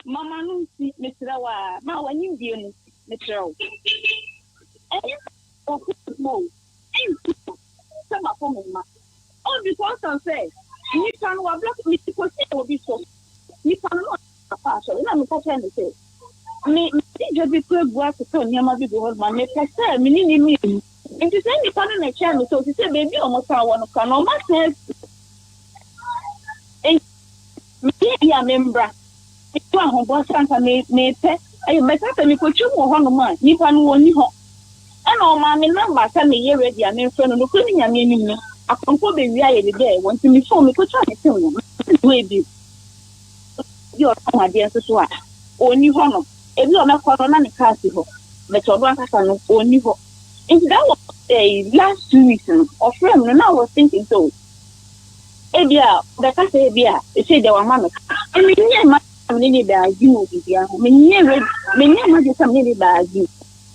mama no nsi, mesrɛ wo a ma w'anim bie mu, mesrɛ wo. Ɛnyɛ sɛ wɔkɔ mu o, ɛnsi sɛ makɔ me mma oh, because of sɛ nipa no wablocke me kɔsi obi so, nipa no na ɔfa asɔre na meka kyerɛ no sɛ me mede dwa bi kura gu atotɔ nneɛma bi gu hɔ ma mepɛ sɛ me ne ne mmienu. Nti sɛ nipa no na ɛkyerɛ me sɛ osi sɛ beebi a ɔmo san wɔ no kora na ɔmo asan asi, nti meyɛ bi a membra metu ahobɔ sɛ anka me mepɛ ɛyɛ mɛka sɛ mekɔtwam wɔ hɔnom a nipa no wɔnni hɔ. Ɛna ɔmaa me number sɛ meyɛ ready a memfrɛ no. Nokorɛ ne Nyame anim no, akɔmfoɔ bɛwie ayɛ ne dɛ wɔ nti me phone mekɔtwa ne sim no mewɔ bi bi ɔtɔn adeɛ nso so a ɔnni hɔnom. Ebi a ɔmɛkɔ no na ne car si hɔ but ɔno ankasa no ɔnni hɔ. Nti that was eh, last 2 weeks no, ɔfrɛ me no na I was thinking sɛ o ebi a ɔbɛka sɛ ebi a ɛsɛ deɛ wama me car. Menyɛ ma me ne ne bɛ argue wɔ biribiara ho. Menyɛ ready, menyɛ ma de sɛ me ne ne bɛ argue.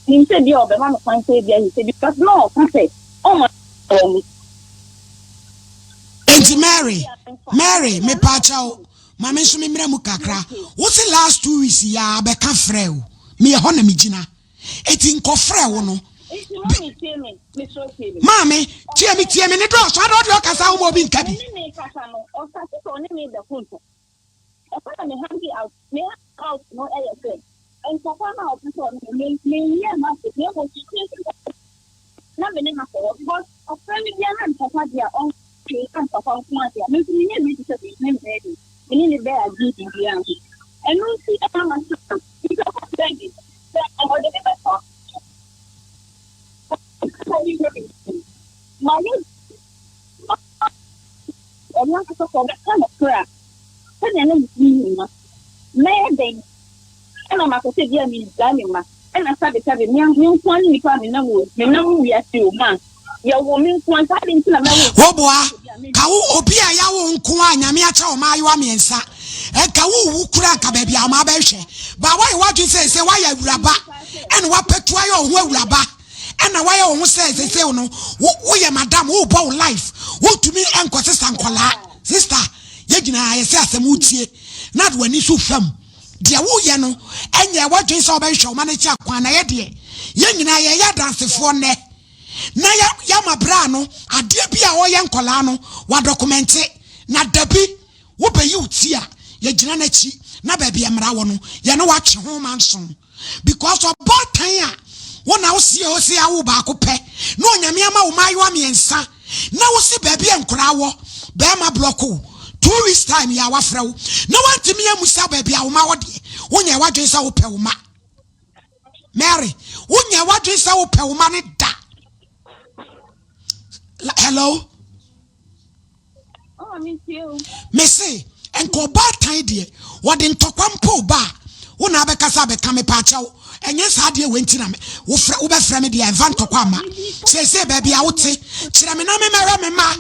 Nim sɛ bi a ɔbɛma me kwan sɛ ebi a sɛ because na ɔka sɛ ɔma wɔ me. Enti Mary, Mary, mepaakyɛw, ma me nso memmrɛ mu kakra. Wo se last 2 weeks yi a bɛka frɛ o, meyɛ hɔ na megyina, eti nkɔfrɛ wo no. Nti mami, tie me, mesrɛ, tie me. Maame, tie me, tie me ne dɔɔso ada ɔde ɔkasa wo ma obi nka bi. Ɔne me kasa no, ɔsate sɛ ɔne me bɛko ntɔ. Ɛkɔ na me hang out, me hang out no ɛyɛ sɛ ntɔkwa no a ɔpɛ sɛ ɔne me menyɛ ma se na mmom metie sɛ na me ne no akɔ hɔ because ɔfrɛ me bia na ntɔkwa deɛ a ɔnhwee na ntɔkwa nko adeɛ a me nso menyɛ ready sɛ me ne bɛyɛ de me ne ne bɛyɛ agye biribiara ho. Ɛno nti ɛna ma sɛ nti ɔkɔ ready sɛ ɔde me bɛkɔ ma yɛ ɔno ankasa sɛ ɔbɛka no korɛ a sɛdeɛ na metumi yi ma mɛyɛ dɛn ɛna makɔ sɛ bi a megyaa me ma ɛna sabesabe me nko ne nipa a menam wɔ menam wiase o ma yɛwɔ me nko a saa de nti na mɛwo. Woboa ka wo obi a yɛawo nko a Nyame akyɛ wo maayewa mmiɛnsa, ɛnka wowu kura nka baabi a ɔma bɛhwɛ ba. Woayɛ w'adwene sɛ sɛ woayɛ awuraba ɛna woapɛtu ayɛ wo ho awuraba ɛna woayɛ wo ho sɛ sɛsɛ no woyɛ madam, wobɔ wo life, wontumi ɛnkɔsesa nkɔlaa. Sister, yɛgyina yɛsɛ asɛm wotie na de w'ani so fam deɛ woyɛ no, ɛnyɛ w'adwene sɛ wobɛhwehwɛ wo ma no akyi akwan na yɛ deɛ yɛn nyinaa yɛyɛ adansefoɔ nnɛ na yɛama bra no adeɛ bi a ɔyɛ nkɔlaa no wadocument na dabi wobɛyi wo ti a yɛgyina n'akyi na baabi mmara wɔ no yɛne watwe ho ma nso because ɔbɔɔtan a wo na wosie wo se awo baako pɛ na Onyame ama wo maayewa mmiɛnsa na wosi baabi a nkoraa wɔ bɛrima block wo 2 weeks time yɛ a wafrɛ wo na wantumi amusa baabi a wo ma wɔ deɛ, wonyɛ w'adwene sɛ wopɛ wo ma. Mary, wonyɛ w'adwene sɛ wopɛ wo ma ne da. Hello? Ɔma metie o. Mese nka ɔbaatan deɛ wɔde ntɔkwa mpo ba a wo na abɛkasa abɛka me paakyɛw, ɛnyɛ saa deɛ wei nti na me wofrɛ wobɛfrɛ me deɛ ɛmfa ntɔkwa ama. Seesei baabi a wote kyerɛ me na memɛhwɛ me ma.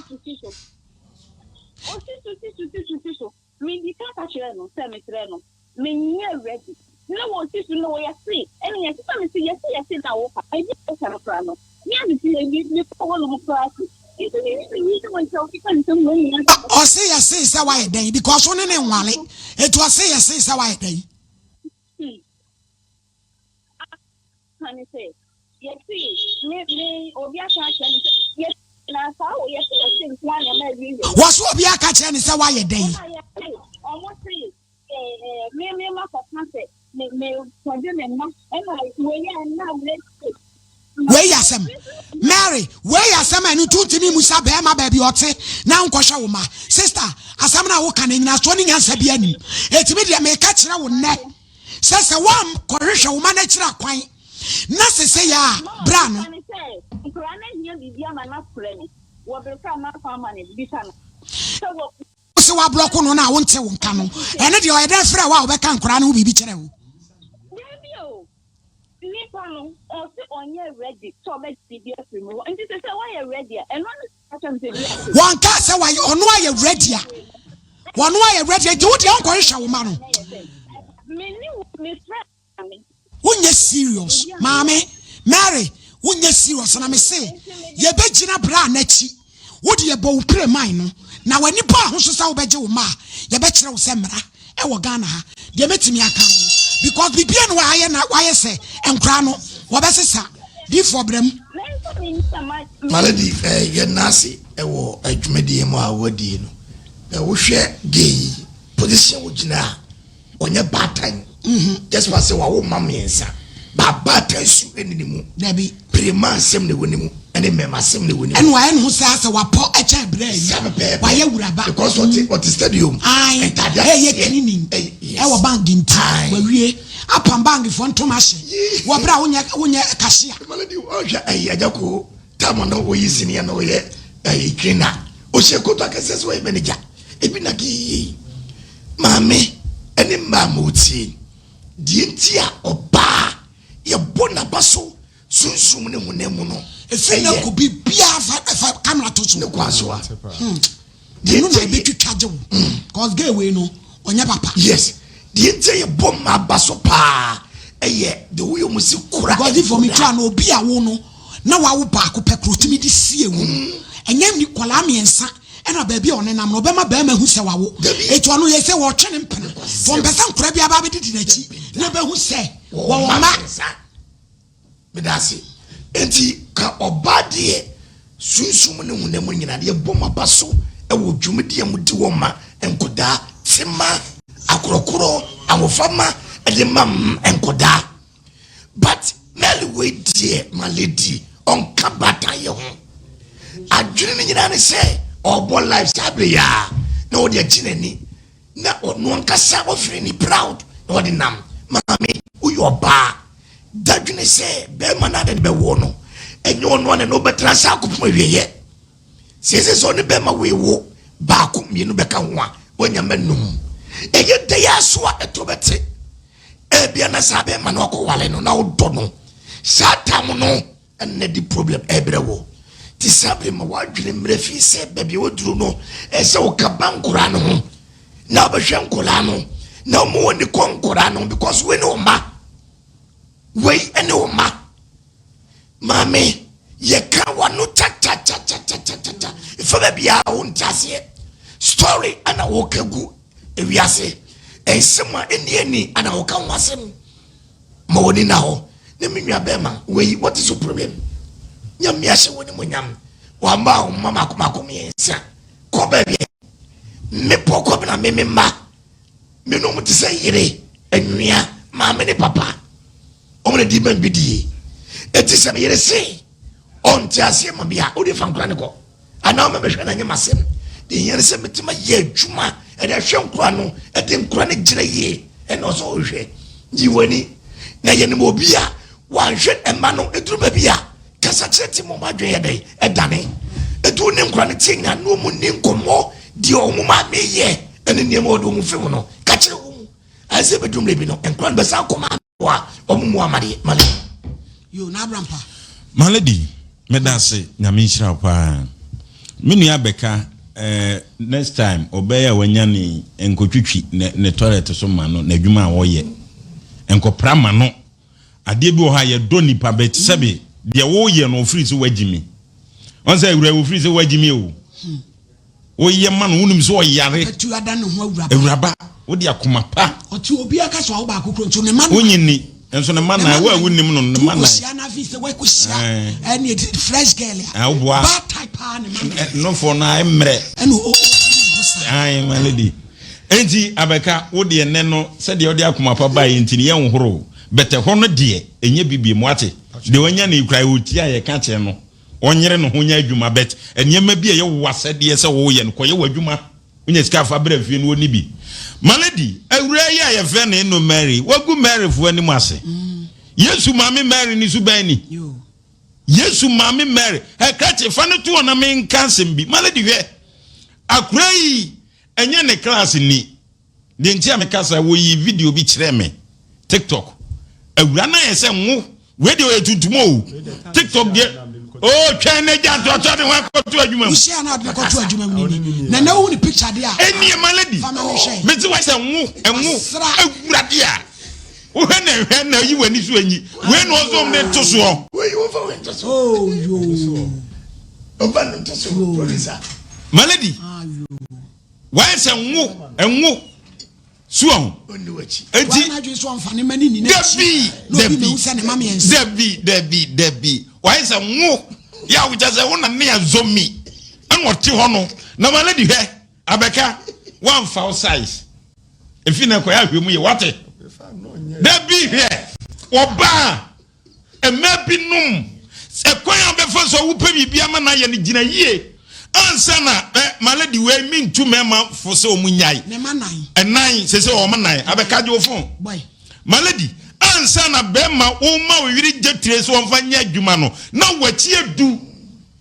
Osi so si so si so si so, medi ka ka kyerɛ no sɛ mesrɛ no menyɛ ready na wɔsi so na wɔyɛ se ɛne yɛse sɛ mese yɛse yɛse na woka ebi a woka no koraa no me a mete yɛ bi mekɔ hɔ nom koraa se nti me ne me yi wɔn sɛ wokeka nsɛm wɔ nyinaa. Ɔse yɛse sɛ woayɛ dɛn because wo ne ne nwale ɛti ɔse yɛse sɛ woayɛ dɛn? Ka ne sɛ yɛse me obi aka akyerɛ me sɛ yɛse na saa wɔ yɛse yɛse nko a na ɛma awie yɛ. Wɔ so obi aka kyerɛ ne sɛ woayɛ dɛn? Ɛna yɛse ɔmo se ɛɛ me ma kɔka sɛ me kɔgye me mma ɛna wei a ɛna wei. Wei yɛ asɛm, Mary, wei yɛ asɛm a ɛno nti wontumi mu sa bɛrima baabi ɔte na nkɔhwɛ wo ma. Sister, asɛm no a woka no nyinasoɔ ne nyansa bi anim. Ɛtumi deɛ meka kyerɛ wo nnɛ sɛ woankɔhwehwɛ wo ma no akyiri akwan na sese yɛ a bra no. Ne sɛ nkwadaa no ahia biribi ama no afrɛ me wɔ bere kora ma afa ama no bisa no sɛ wɔ. Sɛ woablock no no a wonte wo nka no, ɛno deɛ ɔyɛ dɛn frɛ wo a wobɛka nkoraa no ho biribi kyerɛ wo? Dabi o, nipa no ɔse ɔnyɛ ready sɛ ɔbɛgye biribi afiri mu hɔ nti sɛ woayɛ ready a ɛno no akyɛ me sɛ bi ase. Wɔnka sɛ wayɛ ɔno ayɛ ready a wɔno ayɛ ready nti wo deɛ wonkɔhwehwɛ wo ma no. Me ne wo mefrɛ me. Wonyɛ serious, maame Mary, wonyɛ serious na me se yɛbɛgyina bra n'akyi. Wode yɛbɔ wo pere man no na w'ani bɔ ahoso sɛ wobɛgye wo ma a yɛbɛkyerɛ wo sɛ mmara ɛwɔ Ghana ha deɛ mɛtumi aka no because biribia no wayɛ na wayɛ sɛ nkoraa no wɔbɛsesa difoɔ brɛ mu. Me nso me nya ma. Malady, yɛn ase ɛwɔ adwumadie mu a wadie no, wohwɛ gay yi position wogyina a ɔnyɛ baatan just pa sɛ wawo mma mmiɛnsa ba baatan su ɛni ne mu. Dabi. Pirema asɛm na ɛwɔ ne mu ɛne mmɛma asɛm na ɛwɔ ne mu. Ɛna wayɛ ne ho sɛ asɛ wapɔ ɛkyɛn berɛ yi. Saa pɛpɛɛpɛ. Wayɛ wuraba. Because ɔte stadium. Ayi ntaade ɛyɛ akɛseɛ. cleaning. Yes. Ɛwɔ bank nti wawie apam bankfoɔ ntoma hyɛ wɔ berɛ a wonyɛ cashier. Malady, ɔhwɛ ɛyɛ agya ko tam no oyi senior na ɔyɛ ɛyɛ cleaner, ɔhyɛ koto akɛseɛ sɛ ɔyɛ manager ebi na kii yie. Maame ɛne mmaa ma otie. Deɛ nti a ɔbaa yɛbɔ n'aba so sunsum ne honam mu no, Ɛfiri na ɛyɛ kɔ biribiara fa fa camera to so. Ne kwan so a. Deɛ Deɛ na nti a yɛ- ɛbɛtwitwa gye wo. Cause gay wei no ɔnyɛ papa. Yes. Deɛ nti a yɛbɔ mmaa aba so paa ɛyɛ the way wɔn si kura Because if me nkwadaa. try no obi a wo no na wawo baako pɛ koro tumi de sie wo no. Ɛnyɛ ni kɔlaa mmiɛnsa ɛna baabi a ɔnenam no ɔbɛma bɛrima hu sɛ wawo. Dabi. Etu ɔno yɛ sɛ wɔtwe ne mpena. Wɔn pɛ sɛ nkora bi aba abɛdidi n'akyi na bɛhu sɛ wɔwɔ mma. mmiɛnsa. Meda ase. Nti ka ɔbaa deɛ sunsum ne honam mu nyinaa deɛ bɔ mo aba so ɛwɔ dwumadie a mo di wɔ ma nkɔdaa tema akorɔkorɔ ahofama ɛde ma nkɔdaa. But Mary wei deɛ, my lady, ɔnka baatan yɛ ho. Adwene no nyinaa ne sɛ ɔbɔ life saa bere yi a na ɔde agye n'ani na ɔno ankasa ɔfiri ne proud na ɔde nam. Maame, woyɛ ɔbaa, dadwene sɛ bɛrima no ade ne bɛwɔ no, ɛnyɛ ɔno ana na wobɛtena sɛ akɔpem awieyɛ. Sɛsɛ sɛ ɔne bɛrima wei wo baako mmienu bɛka ho a, woanya ma num. Ɛyɛ da yɛ aso a ɛto bɛte ebia na saa bɛrima no akɔwale no na wodɔ no saa tam no, ɛnna di problem ɛbrɛ wɔ te saa bere ma wadwene mmerɛ fi sɛ baabi a waduru no, ɛsɛ woka ba nkoraa no ho na wobɛhwɛ nkoraa no na ɔmo wɔ ne kɔ nkoraa no ho, because wei ne wo mma, wei ne wo mma. Maame, yɛka wano kyakyakyakyakyakya ɛfa baabi a wonte aseɛ story ana woka gu ewiase nsɛm a ɛni ani ana woka ho asɛm ma wɔni na hɔ. Ne me nua bɛrima wei, what is your problem? Nyame ahyɛ wɔ ne mu nyam wama wo mma mako mako mmiɛnsa kɔ baabi a mmepɔ kɔ na me me mma me no mo te sɛ yere anwia maame ne papa ɔmo na di ma bi die. Eti sɛ me yere se ɔnte aseɛ ma bi a wode fa nkora ne kɔ anaa ɔma mehwɛ na nyɛ m'asɛm de hia ne sɛ metema yɛ adwuma ɛde ahwɛ nkora no, ɛde nkora no gyina yie. Ɛna ɔsɛ ɔhwɛ yi w'ani na yɛnim obi a wanhwɛ ɛma no ɛduru baabi a kasa kyerɛ te mo adwene yɛ dɛn ɛdane ɛduru ne nkora no tie nyina na ɔmu ni nkɔmmɔ deɛ ɔmo maame yɛ ɛne nneɛma ɔde ɔmo fam no ka kyerɛ wɔ mu ɛsɛ bɛduru mmerɛ bi no nkora no bɛsa akɔ maame hɔ a ɔmo mu amadeɛ male. Yo, na abrampa. My lady, meda ase, Nyame nhyira wo paa. Me nua bɛka next time ɔbɛyɛ a wanya ne nkotwitwi ne toilet so ma no n'adwuma a wɔyɛ nkɔpra ma no. Adeɛ bi wɔ hɔ a yɛdɔ nipa bɛ sɛbe deɛ wɔyɛ no ɔfiri sɛ wagyi mi ɔn sɛ awura wɔfiri sɛ wagyi mi o woyɛ ma no wonim sɛ ɔyare. Atu ada ne ho awuraba. Awuraba, wode akoma pa. Ɔte obi aka so awo baako kuro nso ne ma no. Wonyini nso ne ma nan wo a wonim no ne ma nan. Wokɔhyia no afei sɛ woakɔhyia ɛne ɛdi fresh girl a Ah, woboa. bad type paa ne ma no. Nofoɔ no a mmerɛ. Ɛna o o saa. Ayi, my lady, enti abɛka wo deɛ nɛ no sɛdeɛ wode akoma pa baeɛ nti no yɛnhoro bɛtɛ hɔ no deɛ ɛnyɛ bibie mu ate deɛ wanya ne kura ɔtie a yɛka kyerɛ no ɔnyere ne ho nyɛ adwuma bɛt nneɛma bi a ɛyɛ wo asɛdeɛ sɛ woyɛ no kɔyɛ w'adwuma wonya sika afa berɛ fie no wɔni bi. My lady, awura yi a yɛfrɛ no Eno Mary wagu Maryfoɔ anim ase. Yesu maame Mary ne so bɛn ni? Yo. Yesu maame Mary ɛkrakye fa no to hɔ na menka asɛm bi. My lady, hwɛ akora yi, ɛnyɛ ne class ni deɛ nti a meka sɛ wɔyi video bi kyerɛ me TikTok. Awura no ayɛ sɛ ngo wei deɛ ɔyɛ tuntum o TikTok deɛ o twɛn ne gya ntoatoa de ho akɔto adwuma mu. Wohyia no ade kɔto adwuma mu nini na na wohu ne picture deɛ a. Ɛnie, my lady, Fa ma mehwɛ. mete wa sɛ ngo ɛngo. Wasra. Awurade a wohwɛ na ɛhwɛ na ayi w'ani so anyi wei na ɔsom de to soɔ. Wei wɔmfa wei nto so. Oh yo. Ɔmfa no nto so, producer. My lady, Ah yo. wayɛ sɛ ngo ɛngo so ɔho. Ɔnni w'akyi. Enti Wɔn adwene so ɔmfa ne ma ne ni n'akyi. Dabi. Na obi Dabi. mehu sɛ ne ma mmiɛnsa. Dabi, dabi, dabi, wayɛ sɛ ngo yɛ a wokyɛ sɛ wo na ne azomi ɛna ɔte hɔ no. Na my lady, hwɛ abɛka woamfa wo size efi na ɛkɔyɛ ahwɛ mu yɛ wate. Dabi, hwɛ ɔbaa mmaa bi nom ɛkwan a bɛfa so a wopɛ biribi ama no ayɛ no gyina yie ansa na ɛ. My lady, wei mentu mmarima fo sɛ ɔmo nyae. Ne ma nan. Ɛnan sɛ ɔmo nan abɛka gye wo phone. Boy. My lady, ansa na bɛrima woma wo yere gye tire sɛ ɔmfa nyɛ adwuma no na wakyi adu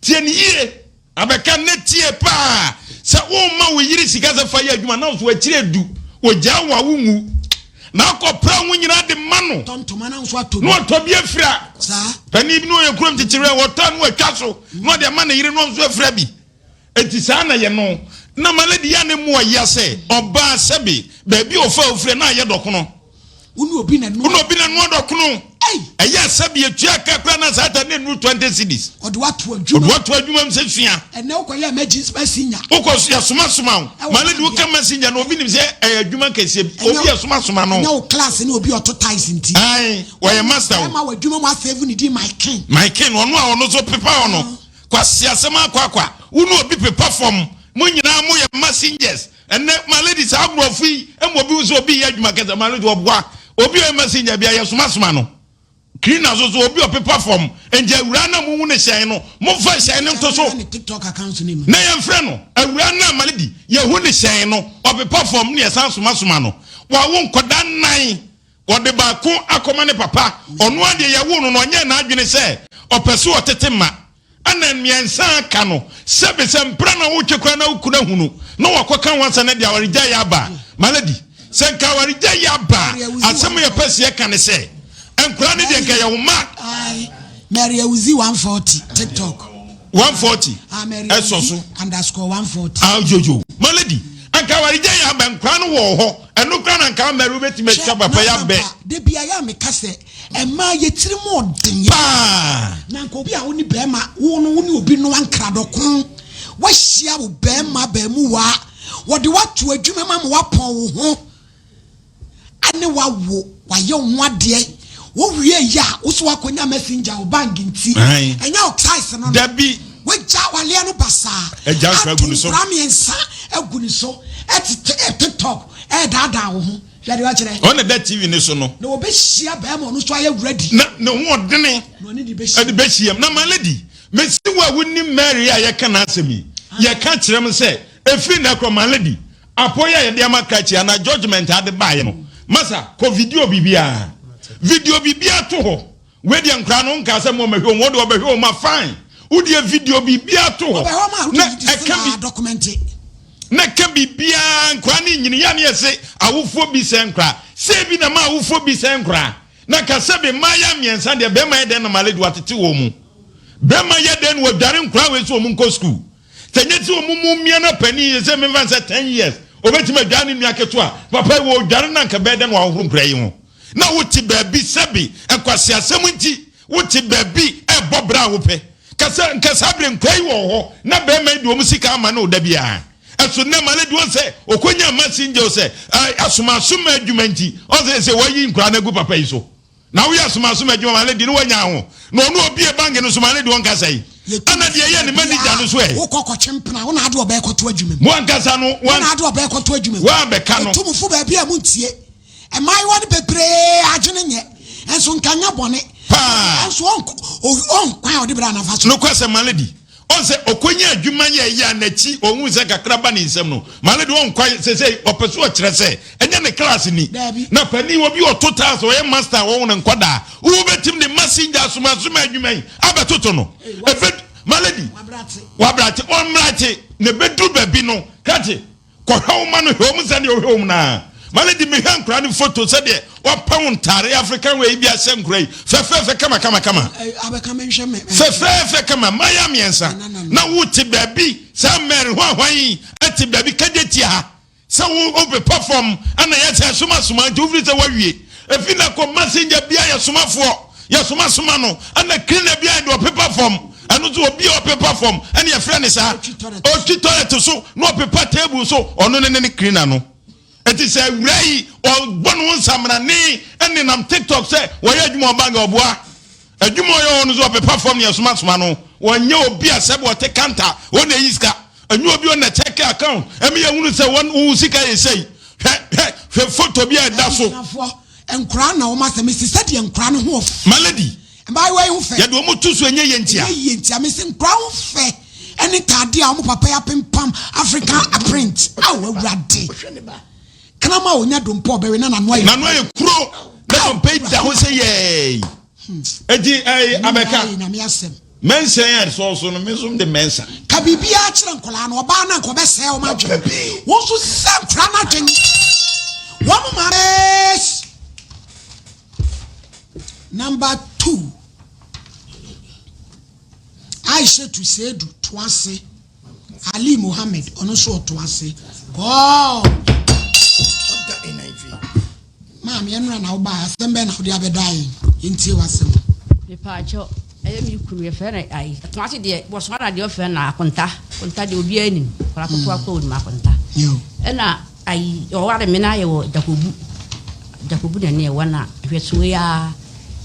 tie ne yie abɛka ne tie paa sɛ woma wo yere sika sɛ fa yɛ adwuma na so akyire adu ogyaa wo a wonwu. Na akɔ pra ho nyinaa de ma no. Tɔ ntoma na nso atɔ bi. Na watɔ bi afira. Saa. Panin bi na ɔyɛ kurom kyekyerɛ, wɔtɔ a na watwa so, na ɔde ama ne yere na ɔnso afira bi. Enti saa na yɛ no. Na my lady yɛ a ne mmoa yia sɛ ɔbaa sɛbe baabi a ɔfa ofiri na ayɛ dɔkono. Wo ne obi na Wo ne obi na noa dɔkono. Ɛyɛ a sɛbe etua ka koraa na saa ta na ennuru 20 cedis. Ɔde wo ato adwuma. Ɔde wo ato adwuma mu sɛ sua. Ɛnɛ wokɔ yɛ emergency messenger. Wokɔ so yɛsomasoma wo. My lady woka messenger no obi nim sɛ ɛyɛ adwuma kɛseɛ bi. Obi yɛsomasoma no. Ɛnyɛ wo class ne obi ɔto tiles nti. Ae wɔyɛ master o. Ɛma w'adwuma mu asave ne din my king. My king ɔno a ɔno nso pepa hɔ no. Kwasiasɛm akwaakwa, wo ne obi pepa fam, mo nyinaa mo yɛ messengers, ɛnɛ my lady saa aborɔfo yi ma obi hu sɛ obi yɛ adwuma kɛsɛ, my lady ɔboa, obi a ɔyɛ messenger bia yɛ soma soma no, cleaner so so obi ɔpepa fam, nti awuraa no a mo hu ne hyɛn no, mo fa hyɛn no nto so, na yɛn frɛ no, awuraa no a my lady yɛ hu ne hyɛn no, ɔpepa fam ne yɛ san soma soma no, wawo nkɔda nnan. Ɔde baako akɔma ne papa. Ɔno ara deɛ yɛwoo no no, ɔnyɛɛ n'adwene sɛ ɔpɛ sɛ ɔtete mma. Ɛna mmiɛnsa a aka no, sɛbe sɛ mpra na wotwe koraa na wo kunu ahunu na wakɔka ho asɛm no deɛ awaregyaeɛ aba a, my lady, sɛ nka awaregyaeɛ aba a, asɛm a yɛpɛ sɛ yɛka ne sɛ, nkwadaa no deɛ nka ɛyɛ wo mma. Aye, Mary Awuzi 140 TikTok. 140 Ah, Mary ɛsɔ Awuzi so. underscore 140. Ah, jojo. My lady, anka awaregyaeɛ aba nkwadaa no wɔ hɔ. Ɛno koraa na nka Mary wobɛtumi atwa Hwɛ, papa yi na abɛ. Sampa, da bi a yɛ a meka sɛ, mmaa yɛ tiri mu ɔden yɛ. Paa. Na nka obi a wo ne bɛrima, wo no wo ne obi noa nkradɔko, wahyia wo bɛrima baamuwa, wɔde wo ato adwuma mu ama woapɔn wo ho, ɛne wawo, wayɛ wo ho adeɛ, wowie yɛ a, wo so wakɔnya messenger wo bank nti, ɛnyɛ wo size no no. Dabi. Wagya awaleɛ no basaa, Agya nkora ato agu ne so. nkora mmiɛnsa agu ne so, ɛtete TikTok, ɛredaadaa wo ho. Hwɛ deɛ ɔkyerɛ. Ɔna da TV ne so no. Na wɔbɛhyia bɛrima ɔno nso ayɛ ready. Na ne ho ɔdene. Na ɔne de bɛhyia. Ɛde bɛhyia mu. Na my lady, mesi wo a wonim Mary a yɛka n'asɛm yi, yɛka kyerɛ m sɛ, ɛfiri nnɛ korɔ my lady, apɔ yi a yɛde ama krakye anaa judgement ade baeɛ no, masa, kɔ video biribiara. Video biribiara to hɔ. Wei deɛ nkoraa no nkaa sɛ mo ɔmɛhwɛ wɔn, wo deɛ ɔbɛhwɛ wɔn a fine. Wo deɛ video biribiara to hɔ. Ɔbɛhwɛ wɔn a Na wode didi so ɛka bi na dɔkumɛnte. na ɛka biribiara nkoraa no nyini yɛ ne yɛse awofoɔ bi sɛ nkoraa sɛ bi na ma awofoɔ bi sɛ nkoraa na ka sɛ bi mmaayɛ mmiɛnsa deɛ bɛrima yɛ dɛn na malady watete wɔn mu bɛrima yɛ dɛn na wadware nkoraa wei sɛ wɔn nkɔ sukuu sɛ nyɛ sɛ wɔn mu mmea na panin yɛ sɛ memfa sɛ 10 years obɛtumi adware ne nua ketewa papa yi wɔdware na nka bɛyɛ dɛn na wahohoro nkoraa yi ho na wote baabi sɛbe nkwaseasɛm nti wote baabi ɛbɔ bra a wopɛ kasa nka saa bere nkwa yi wɔ hɔ na bɛrima yi de wɔn sika ama no da biara ɛso nnɛ ma ne de wɔn sɛ okonya messenger sɛ asomasoma adwuma nti ɔsɛ sɛ wɔyi nkwa no agu papa yi so na woyɛ asomasoma adwuma ma ne de ne wanya ho na ɔno obie bank no so ma ne de wɔn kasa yi ɛna deɛ ɛyɛ ne manager no so ɛ wokɔ kɔtwe mpena wo na ade ɔbɛɛ kɔto adwuma mu mo ankasa no wo na ade ɔbɛɛ kɔto adwuma mu wɔn abɛka no otumfo baabi a montie Mmaayewa no bebree adwene nyɛ, nso nka nyɛ bɔne. Paa. Nso ɔnkwan a ɔde bra nafa so. Nokwasɛm, Malady, ɔn sɛ ɔkɔnya adwuma yɛ yɛ a n'akyi ɔhu sɛ kakra ba ne nsam no, Malady ɔnkwa sɛsɛ ɔpɛ so ɔkyerɛ sɛ ɛnyɛ ne class ni. Daabi. Na panin obi ɔto tiles ɔyɛ master a wɔwo no nkwadaa, wobɛtumi de messenger asomasoma adwuma yi abɛtoto no. Ɛbɛ Malady, wabrate, ɔmmerate, na ɛbɛduru baabi no, krakye. Kɔhwɛ wo mma no, hwɛ wɔn sɛdeɛ wohwɛ wɔn no ara. Malady, mehwɛ nkwadaa no foto sɛdeɛ wɔapam ntaare African wear yi bi ahyɛ nkwadaa yi fɛfɛɛfɛ kama kama kama. Fɛfɛɛfɛ kama, mmayewa mmiɛnsa. Na wote baabi saa Mary ho ahwan yi te baabi kagye tia ha sɛ wo wopepa fam ɛna yɛ sɛ somasoma nti wofiri sɛ woawie. Efi na kɔ messenger bia yɛ somafoɔ. Yɛsomasoma no ɛna cleaner bi ayɛ de ɔpepa fam ɛno nso obi a ɔpepa fam ɛna yɛfrɛ ne saa ɔtwi toilet so na ɔpepa table so ɔno ne ne cleaner no ɛti sɛ awura yi ɔbɔ ne ho nsamrane ɛne nam tiktok sɛ wɔyɛ adwuma ɔbank ɔboa adwuma ɔyɛ hɔ no so ɔpepa fam ne yɛsomasoma no wɔnyɛ obi a sɛbi ɔte kanta wɔn na ɛyi sika ɛnyɛ obi ɔna check account ɛmi yɛ hunu sɛ wɔn wo sika yɛ sɛyi hwɛ hwɛ hwɛ photo bi a ɛda so. Nkoraa na wɔn asɛ mesi sɛdeɛ nkoraa no ho ɔfɛ. My lady. Mmaayewa yi ho fɛ. Yɛde wɔn to so ɛnyɛ yie ntia. Ɛnyɛ yie ntia mesi nkoraa ho fɛ ɛne ntaadeɛ a wɔn papa yi apempam African print awo awurade. Kraman a onya dompe ɔbɛwe na n'ano ayɛ. N'ano ayɛ kuro na dompe yi da hɔ sɛ yɛɛyi. Eti ɛyi abɛka. Nyame asɛm. Mɛnsa yi a ɛsɔɔ so no, me nso mede mɛnsa. Ka biribiara kyerɛ nkwadaa no, ɔbaa no anka ɔbɛsɛe wɔn adwene. Wɔn nso sɛ nkwadaa no adwene. Wɔn maame. Number 2, Aishatu Seidu Toase. Ali Mohammed, ɔno nso ɔtoase. Kɔɔ. Ɔda NIV. Maame, ɛnora na wobaa, asɛm bɛn na wode abɛda yɛn? Yɛntie w'asɛm. Mepaakyɛw, ɛyɛ me kunu yɛfrɛ no ayi Kumasi deɛ Botswana deɛ ɔfrɛ no akonta akonta deɛ obiara nim akwadaa ketewa kɔ onim akonta ɛna ayi ɔware me na yɛ wɔ Jakobu Jakobu na ne ɛwɔ na hwɛsoɔ yi ara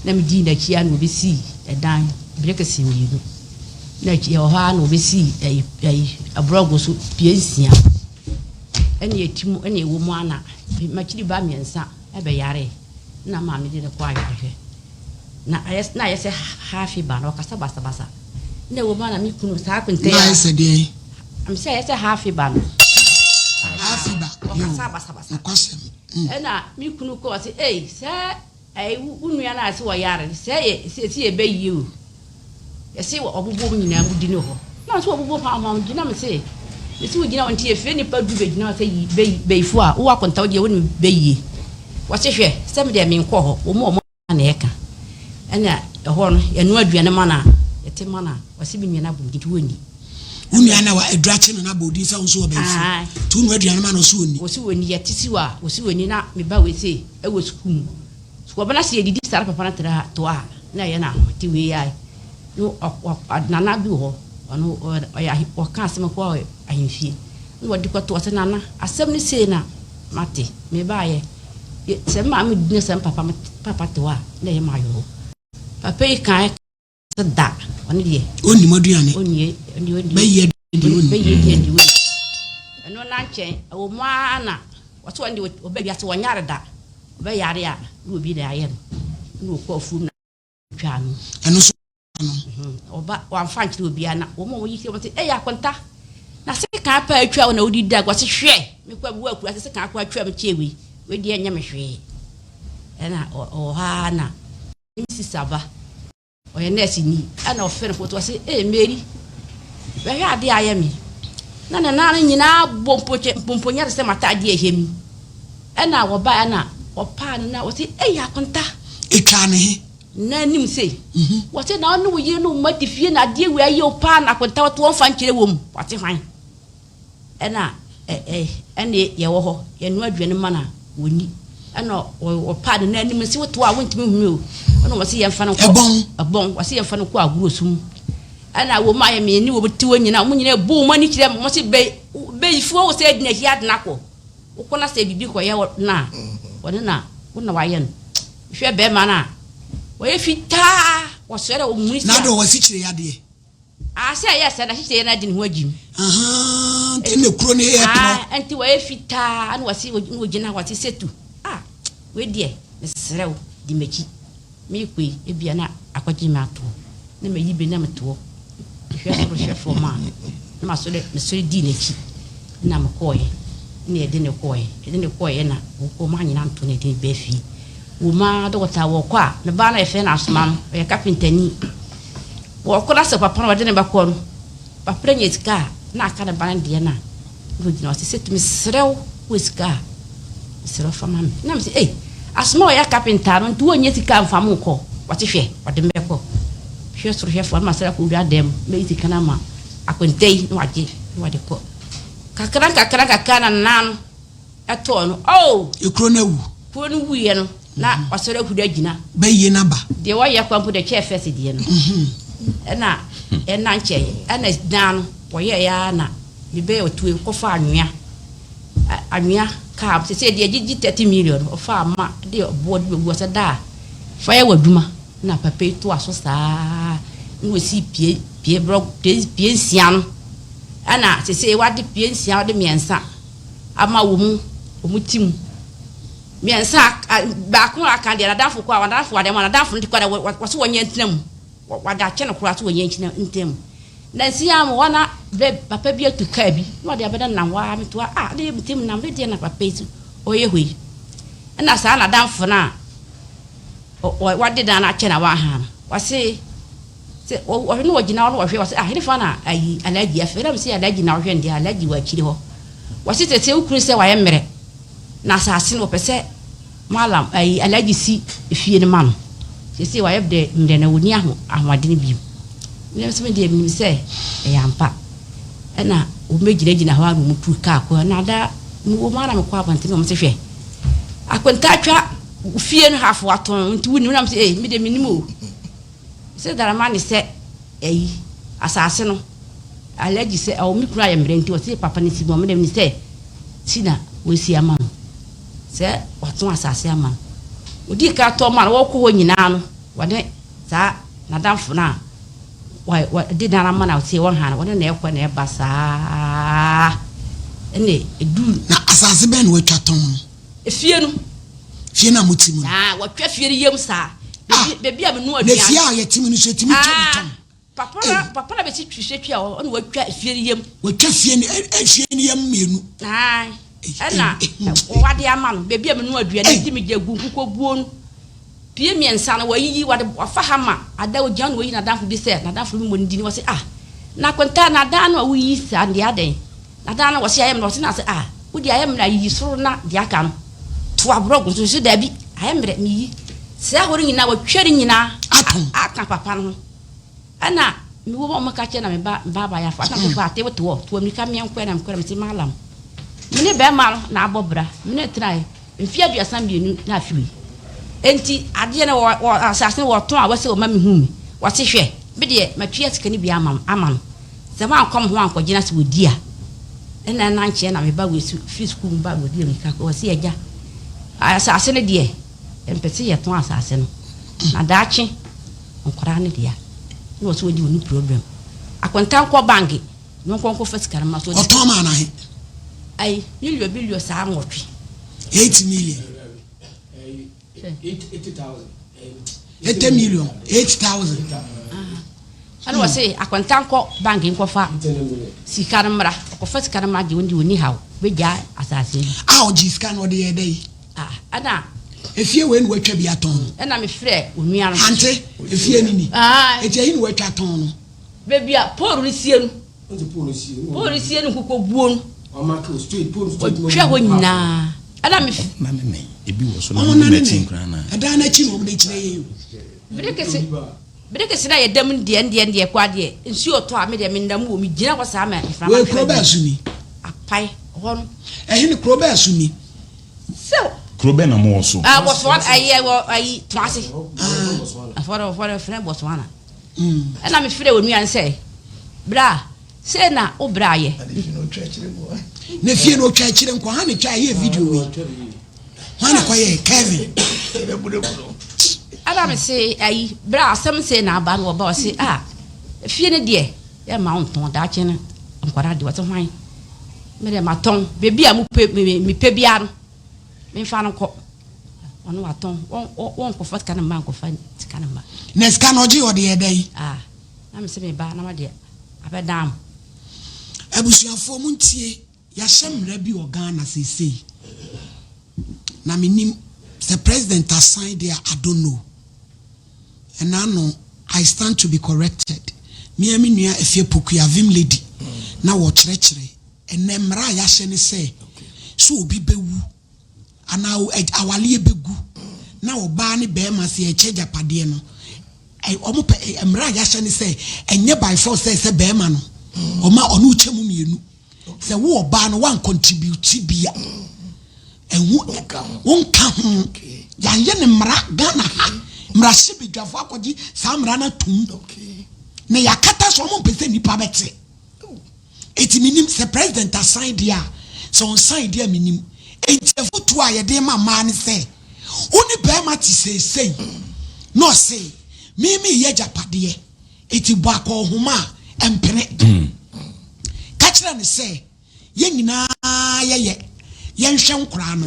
na me dii n'akyi a na obɛsii ɛdan brekese mmienu na akyi ɛwɔ hɔ ara na obɛsii ayi ayi aborɔgo so pie nsia ɛna ɛti mu ɛna ɛwɔ mu ana makyiri ba mmiɛnsa ɛbɛyare na maame de no kɔ ayarehwɛ Na ayɛ na ayɛ sɛ haafi ba na ɔkasa basabasa. Na ɛwɔ mu a na me kunu saa akonta yi. Na ayɛ sɛ deɛn? Ame sɛ ayɛ sɛ haafi ba no. Haafi ba. Ɔkasa basabasa. Nokwasɛm. Ɛna me kunu kɔ ɔse ei sɛ ɛyi wo nua no a sɛ ɔyare sɛ yɛ sɛ yɛ bɛ yie o. Yɛse ɔbobɔ mu nyinaa mu di ne hɔ. Na ɔse ɔbobɔ hwan hwan di na me se me se wogyina hɔ nti yɛfrɛ nipa du bɛgyina hɔ sɛ yi bɛyi bɛyifo a wowɔ akonta wo deɛ wonim bɛyie. Wɔse hwɛ sɛ me deɛ menkɔ hɔ wɔn mu wɔn na ɛka. Ɛna ɛhɔ no, yɛnoa aduane ma no a, yɛte ma no a, ɔse me nua no abɔ me din nti wɔnni. Wo nua no a aduru akye no no abɔ wo din sɛ wo nso wɔ bɛnfo nti wonoa aduane ma no ɔse ɔnni. Ɔse ɔnni, yɛte si hɔ a, ɔse ɔnni na me ba wei sei ɛwɔ sukuu mu. Sukuu ɔba no ase yɛdidi saa na papa no tra to a na ɛyɛ no ahomete wei a no nana bi wɔ hɔ ɔno ɔyɛ ɔka asɛm kɔ ahemfie na wɔde kɔto ɔsɛ nana asɛm no sei na mate mebaayɛ Sɛ me maame di na sɛ me papa papa te hɔ a, na ɛyɛ me awerɛhow. Papa yi kan sɛ da, ɔno deɛ. Ɔnni mo aduane. Ɔnni, ɔnni, ɔnni. Bɛyi aduane deɛ ɔnni. Bɛyi aduane deɛ ɔnni. Ɛno na nkyɛn, ɛwɔ mu ara na wɔsɛ wɔn deɛ ɔbɛ wiase wɔnyare da. Ɔbɛyare a, na obi na ayɛ no. Na ɔkɔ afuom na. twaa no. Ɛno nso no. Ɔba wamfa ankyerɛ obiara na wɔn a wɔyi kyerɛ wɔn sɛ ɛyɛ akonta na sekan pa atwa wo na wodi da wɔse hwɛ mekɔ abu akura sɛ sekan akɔ atwa me kyɛ wei wei deɛ ɛnyɛ me hwee ɛna ɔwɔ hɔ ara na ne sista ba ɔyɛ nɛɛse ni ɛna ɔfrɛ no foto ɔse ee Mary bɛhwɛ adeɛ ayɛ me na ne nan no nyinaa bɔ mpomponya te sɛ m'ataadeɛ ɛhyɛ mi Ɛna wɔbaeɛ na wɔpaa no na wɔse, Ei akonta! Ɛtwaa ne he? N'anim sei. Wɔse, Na wo ne wo yere ne wo mma te fie na adeɛ wei ayɛ wo paa na akonta wɔte wɔmfa nkyerɛ wɔ mu. Wɔse, Hwan? Ɛna ɛ ɛ ɛne yɛwɔ hɔ, yɛnoa aduane ma no a, wɔnni. Ɛna wɔpaa no n'anim se, Wote hɔ a wontumi nhu me o. Ɛna wɔse, Yɛmfa no nkɔ. Ɛbɔn. Ɛbɔn. Wɔse, Yɛmfa no nkɔ agorɔ sum. Ɛna wɔn a yɛ me ne wɔn te hɔ nyinaa, wɔn nyinaa bu wɔn ani kyerɛ me. Wɔse, Bɛ bɛyifoɔ wo sɛ adi n'akyi adena kɔ. Wokɔ na sɛ biribi kɔyɛ wo no a, ɔno na wo na wayɛ no. Hwɛ bɛrima no a, ɔyɛ fitaa, wɔsɔre a ɔmuni sɛ. N'adɔ wɔ asikyire yadeɛ. Ah, sɛ ɛyɛ sɛ n'asikyire yɛ no adi ne ho agyim. Ahaa, nti na kuro no yɛ torɔ. Ah, nti wɔyɛ fitaa, na wɔsi na wɔgyina hɔ, wɔsi setu. Ah, wei deɛ, mesrɛ wo, di m'akyi. Merekɔ yi, ebia na akɔgye me ato hɔ, na mayi bi na meto hɔ. Mehwɛ soro hwɛ fam a, na masɔre, mesɔre dii n'akyi, na mekɔeɛ, na yɛde no kɔeɛ. Yɛde no kɔeɛ na wɔkɔ mu anyina nto no yɛde no baa fie. Wɔ mu ara dɔkota wɔkɔ a, ne ba no a yɛfrɛ no Asoma no, ɔyɛ kapentani. Wɔkɔ na sɛ papa no wɔde no bɛkɔ no, papa no nya sika a, na aka ne ba no deɛ no a, Na ogyina hɔ sɛ, Sɛ mesrɛ wo wɔ sika a, mesrɛ wo fa ma me. Na mese, Ei, asoma a ɔyɛ kapenta no nti wonnya sika mfa mo nkɔ? Ɔse, Hwɛ, ɔde me bɛkɔ. Hwɛ soro hwɛ fam, na masɔre akɔwura dan mu, mɛyi sika no ama akonta yi na wagye na wɔde kɔ. Kakra nkakra nkakra na nan no ɛtɔɔ no. Oh! Ekuro no awu. Kuro no wuiɛ no, na wasɔre ahuri agyina. Bɛyie no aba. Deɛ wɔyɛ kora mpo deɛ kyɛɛ fɛs deɛ no. Ɛna ɛna nkyɛn, ɛna dan no wɔyɛeɛ ara na Mebɛyɛ ɔtue kɔfaa anwea anwea kaa sese deɛ gyegye 30 million ɔfaa ma de ɔboɔ de bɛgu ɔsɛ daa fa yɛ w'adwuma na papa yi toa so saa na wɔsi pie pie brɔ pie pie nsia no ɛna sese wade pie nsia ɔde mmiɛnsa ama wɔ mu wɔn ti mu mmiɛnsa baako a aka deɛ nadamfo kɔ a nadamfo adeɛ ma nadamfo no de kɔ a wɔsɛ wɔnyɛ ntena mu Wɔde akyɛ no koraa sɛ wɔnyɛ nkyina ntam. Nansa yi ara mewɔ hɔ na berɛ papa bi atu kaa bi na ɔde abɛda nam hɔ ara metoa a na yɛ metam nam ne deɛ na papa yi so ɔyɛ hɔ yi. Ɛna saa n'adamfo no a wɔde dan no akyɛ na waha no wɔse sɛ ɔhwɛ na ɔgyina hɔ na ɔhwɛ wɔse ah henefa na ayi alagye afei na mesɛ alagye na ɔhwɛ no deɛ alagye wɔ akyiri hɔ wɔse sɛ sɛ wo kunu sɛ wayɛ mmerɛ na asase no wɔpɛ sɛ Mallam ayi Alhaji si efie no ma no. Seesei wayɛ dɛ mmerɛ na ɔnni aho ahoɔdene bio. Me nso me deɛ menim sɛ ɛyɛ ampa. Ɛna wɔbɛgyinagyina hɔ ara na wɔtu kaa kɔ. Na da mewɔ mu ara na mekɔ abɔnten na wɔn sɛ hwɛ akonta atwa fie no half watɔn nti wonim na mesɛ ee me deɛ menim o. Sɛ darama ne sɛ ɛyi asase no allergy sɛ ɛwɔ me kunu ayɛ mmerɛ nti wɔse papa no si mu a me deɛ menim sɛ si na wɔasi ama no. Sɛ watɔn asase ama no. Odii kan tɔn maa no, wɔkɔ hɔ nyinaa no, wɔne saa n'adamfo no a wɔde dan ama no a ɔte wɔn ha no, wɔne na ɛkɔ na ɛba saa. Ɛna eduru. Na asase bɛn na wɔatwa tɔn no? Efie no. Fie no a mote mu no. Ah, wɔtwa fie no yam saa. Ah, Baabi a menoa na aduane. fie a yɛte mu no so yɛtumi twa bi tɔn. Papa na papa na bɛsi twi twi a ɔna watwa efie no yam. Watwa fie no efie no yam mmienu. Ae ɛna wade ama no baabi a menoa aduane di me gya gu nkokɔ buo no pie mmiɛnsa no wayiyi wade wafa ha ma ada ogyina na wayi n'adamfo bi sɛ n'adamfo bi mmɔ ne din wɔse ah na akonta na adan no a woyi saa deɛ adɛn na adan no wɔse ayɛ mmerɛ wɔse na sɛ ah wode ayɛ mmerɛ ayiyi soro na deɛ aka no to aborɔ gu so nso daabi ayɛ mmerɛ meyi saa hɔ no nyinaa watwa ne nyinaa aka papa no ho. Ɛna me wɔ mu ka kyerɛ na me ba me ba abayafo ata ko ate wote hɔ to amirika meɛ nkɔɛ na mekɔɛ na mese malam me ne bɛrima no na abɔ bra me ne tenae mfeɛ 32 na afe wei enti adeɛ no wɔ wɔ asase no wɔtɔn a wɔsɛ wɔma mehu me wɔse hwɛ me deɛ matua sika no bi ama ama no sɛ wankɔ me ho ankɔgyina sɛ wɔdi a ɛna ɛna nkyɛn na me ba wei su firi sukuu mu ba wɔdi amirika kɔ wɔse agya asase no deɛ mpɛ sɛ yɛtɔn asase no na daakye Nkwadaa no dea na ɔsɛ ɔdi ɔni problem akonta nkɔ bank na ɔnkɔ nkɔfa sika no ma so. Ɔtɔn maa no ahe? Ayi million billion saa nwɔtwe. 8 million. 80 million 8,000. Ɛna ɔsɛ akonta nkɔ bank nkɔfa sika no mmra, ɔkɔfa sika no mmra deɛ ɔndi ɔni haw bɛgya asase yi. A ɔgye sika no ɔde yɛ dɛ yi. Ah, ɛna. Efie wei na watwa bi atɔn no. Ɛna me frɛ onua no. Ante, efie ni ni. Ah. Eti ɛyi na watwa atɔn no. Baabi a pole no sie no. Pole no sie no nkokɔ buo no. Watwa hɔ nyinaa. Ɛna me. Na ne nɛn ebi wɔ so na Ɔmo ne na ne n'akyi nɛn. nkura na. Ɛdan n'akyi na ɔmo de kyerɛ yɛn o. Bere kese bere kese na yɛ dam deɛ ndeɛ ndeɛ kɔ adeɛ nsuo tɔ a me deɛ me nda mu wɔ me gyina hɔ saa ma mframa Wei kuro bɛɛ so ni. Apae hɔ no. Ɛhe ne kuro bɛɛ so ni. Sɛ. Kuro bɛn na mo wɔ so? Ah, Botswana, ɛyɛ wɔ ayi Toase. Ɛfɔ ɛfɔ ɛfrɛ Botswana. Ɛna me frɛ onua no sɛ, bra, sei na wo bra yɛ. Na fie no otwa akyire nkɔ ha na twa yɛ video wei. Hwan na kɔyɛ Kevin? Ɛna me se ayi, bra asɛm sei na aba na ɔba ɔse ah, fie no deɛ yɛ ma wo ntɔn daakye no nkwadaa deɛ ɔse hwan? Me deɛ matɔn baabi a mopɛ mepɛ biara no memfa no nkɔ ɔno watɔn wɔnkɔfa sika no mma nkɔfa sika no mma. Na sika no ɔgye ɔde yɛ dɛn? Ah, na me sɛ me ba na mede abɛdan mo. Abusuafoɔ montie, yɛahyɛ mmara bi wɔ Ghana seesei na menim sɛ president asan deɛ a I don't know. Ɛna ano I stand to be corrected. Me ara me nua Afia Pokuya, Vim Lady, na wɔkyerɛkyerɛ ɛnɛ mmara a yɛahyɛ ne sɛ sɛ obi bɛwu anaa awaleɛ bɛgu na ɔbaa ne bɛrima sɛ yɛkyɛ agyapadeɛ no wɔn pɛ mmara a yɛahyɛ ne sɛ ɛnyɛ by force sɛ sɛ bɛrima no ɔma ɔno kyɛ mu mmienu sɛ wo ɔbaa no wan contribute bi a ɛho wonka ho. Yɛayɛ ne mmara Ghana ha, mmarahyɛbadwafoɔ akɔgye saa mmara no atom na yɛakata so, wɔn mpɛ sɛ nnipa bɛte. Eti menim sɛ president asan deɛ a, sɛ ɔnsan deɛ a menim. Enti afotuo a yɛde ma mmaa ne sɛ, wo ne barima te seesei na ɔse me meyɛ agyapadeɛ, eti bɔ akɔnhoma a, mpene. Ka kyerɛ no sɛ Yɛn nyinaa yɛyɛ, yɛnhwɛ nkoraa no,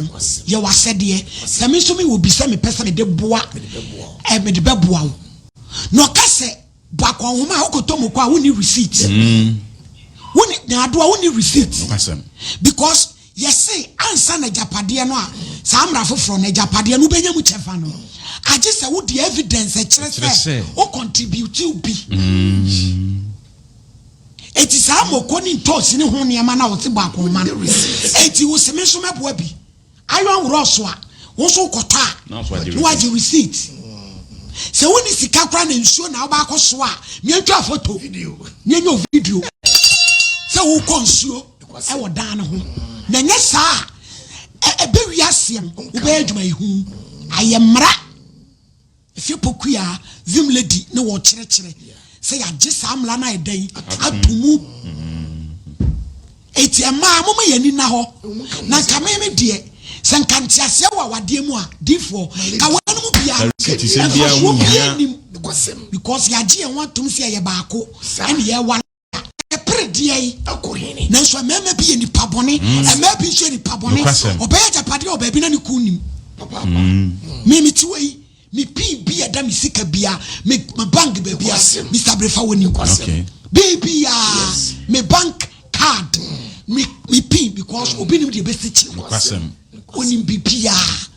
yɛwɔ asɛdeɛ. Sɛ me nso mewɔ bi sɛ mepɛ sɛ mede boa, ɛ, mede bɛboa wo. Na ɔka sɛ, bɔ akɔnhoma a wokɔtɔ moko a wonni receipt. Wonni, nyaadoa wonni receipt. Because yɛse ansa na agyapadeɛ no a, saa mmara foforɔ no, agyapadeɛ no wobɛnya mu kyɛfa no, agye sɛ wode evidence ɛkyerɛ sɛ wo contribute bi. Enti saa moko ne ntoosi ne ho nneɛma no a wɔte bɔ akɔnma no, enti wo se me nso mɛboa bi. Iron worɔ so a, wo nso wokɔtɔ a, na woagye receipt. Sɛ wonni sika koraa na nsuo na wobɛ akɔ soa a, miɛntwa foto, miɛnyɛ o video sɛ wokɔ nsuo ɛwɔ dan no ho. Na nyɛ saa a, ɛbɛ wiaseɛ no wobɛyɛ adwuma yi hu. Ayɛ mmara. Efie Pokuya, Vim Lady ne wɔkyerɛkyerɛ sɛ yɛagye saa mmara no ayɛ dɛn ato mu. Eti ɛmaa moma yɛn ani nna hɔ. Na nka me me deɛ, sɛ nka nteaseɛ wɔ awadeɛ mu a, difoɔ, ka wɔn mu biara mfasoɔ biara nnim. Because yɛagye yɛn ho atom sɛ yɛyɛ baako ɛne yɛware. Ɛpere deɛ yi. Nanso mmarima bi yɛ nipa bɔne, mmaa bi nso yɛ nipa bɔne. Ɔbɛyɛ agyapadeɛ wɔ baabi na ne kun nim. Me me ti wɔ yi, me pii bi ɛda me sika bia, me me bank baabi a, Mr. Brefa wɔ nim. Biribi a, me bank card, me me pii because obi nim deɛ bɛsi kyerɛ. Onim biribiara.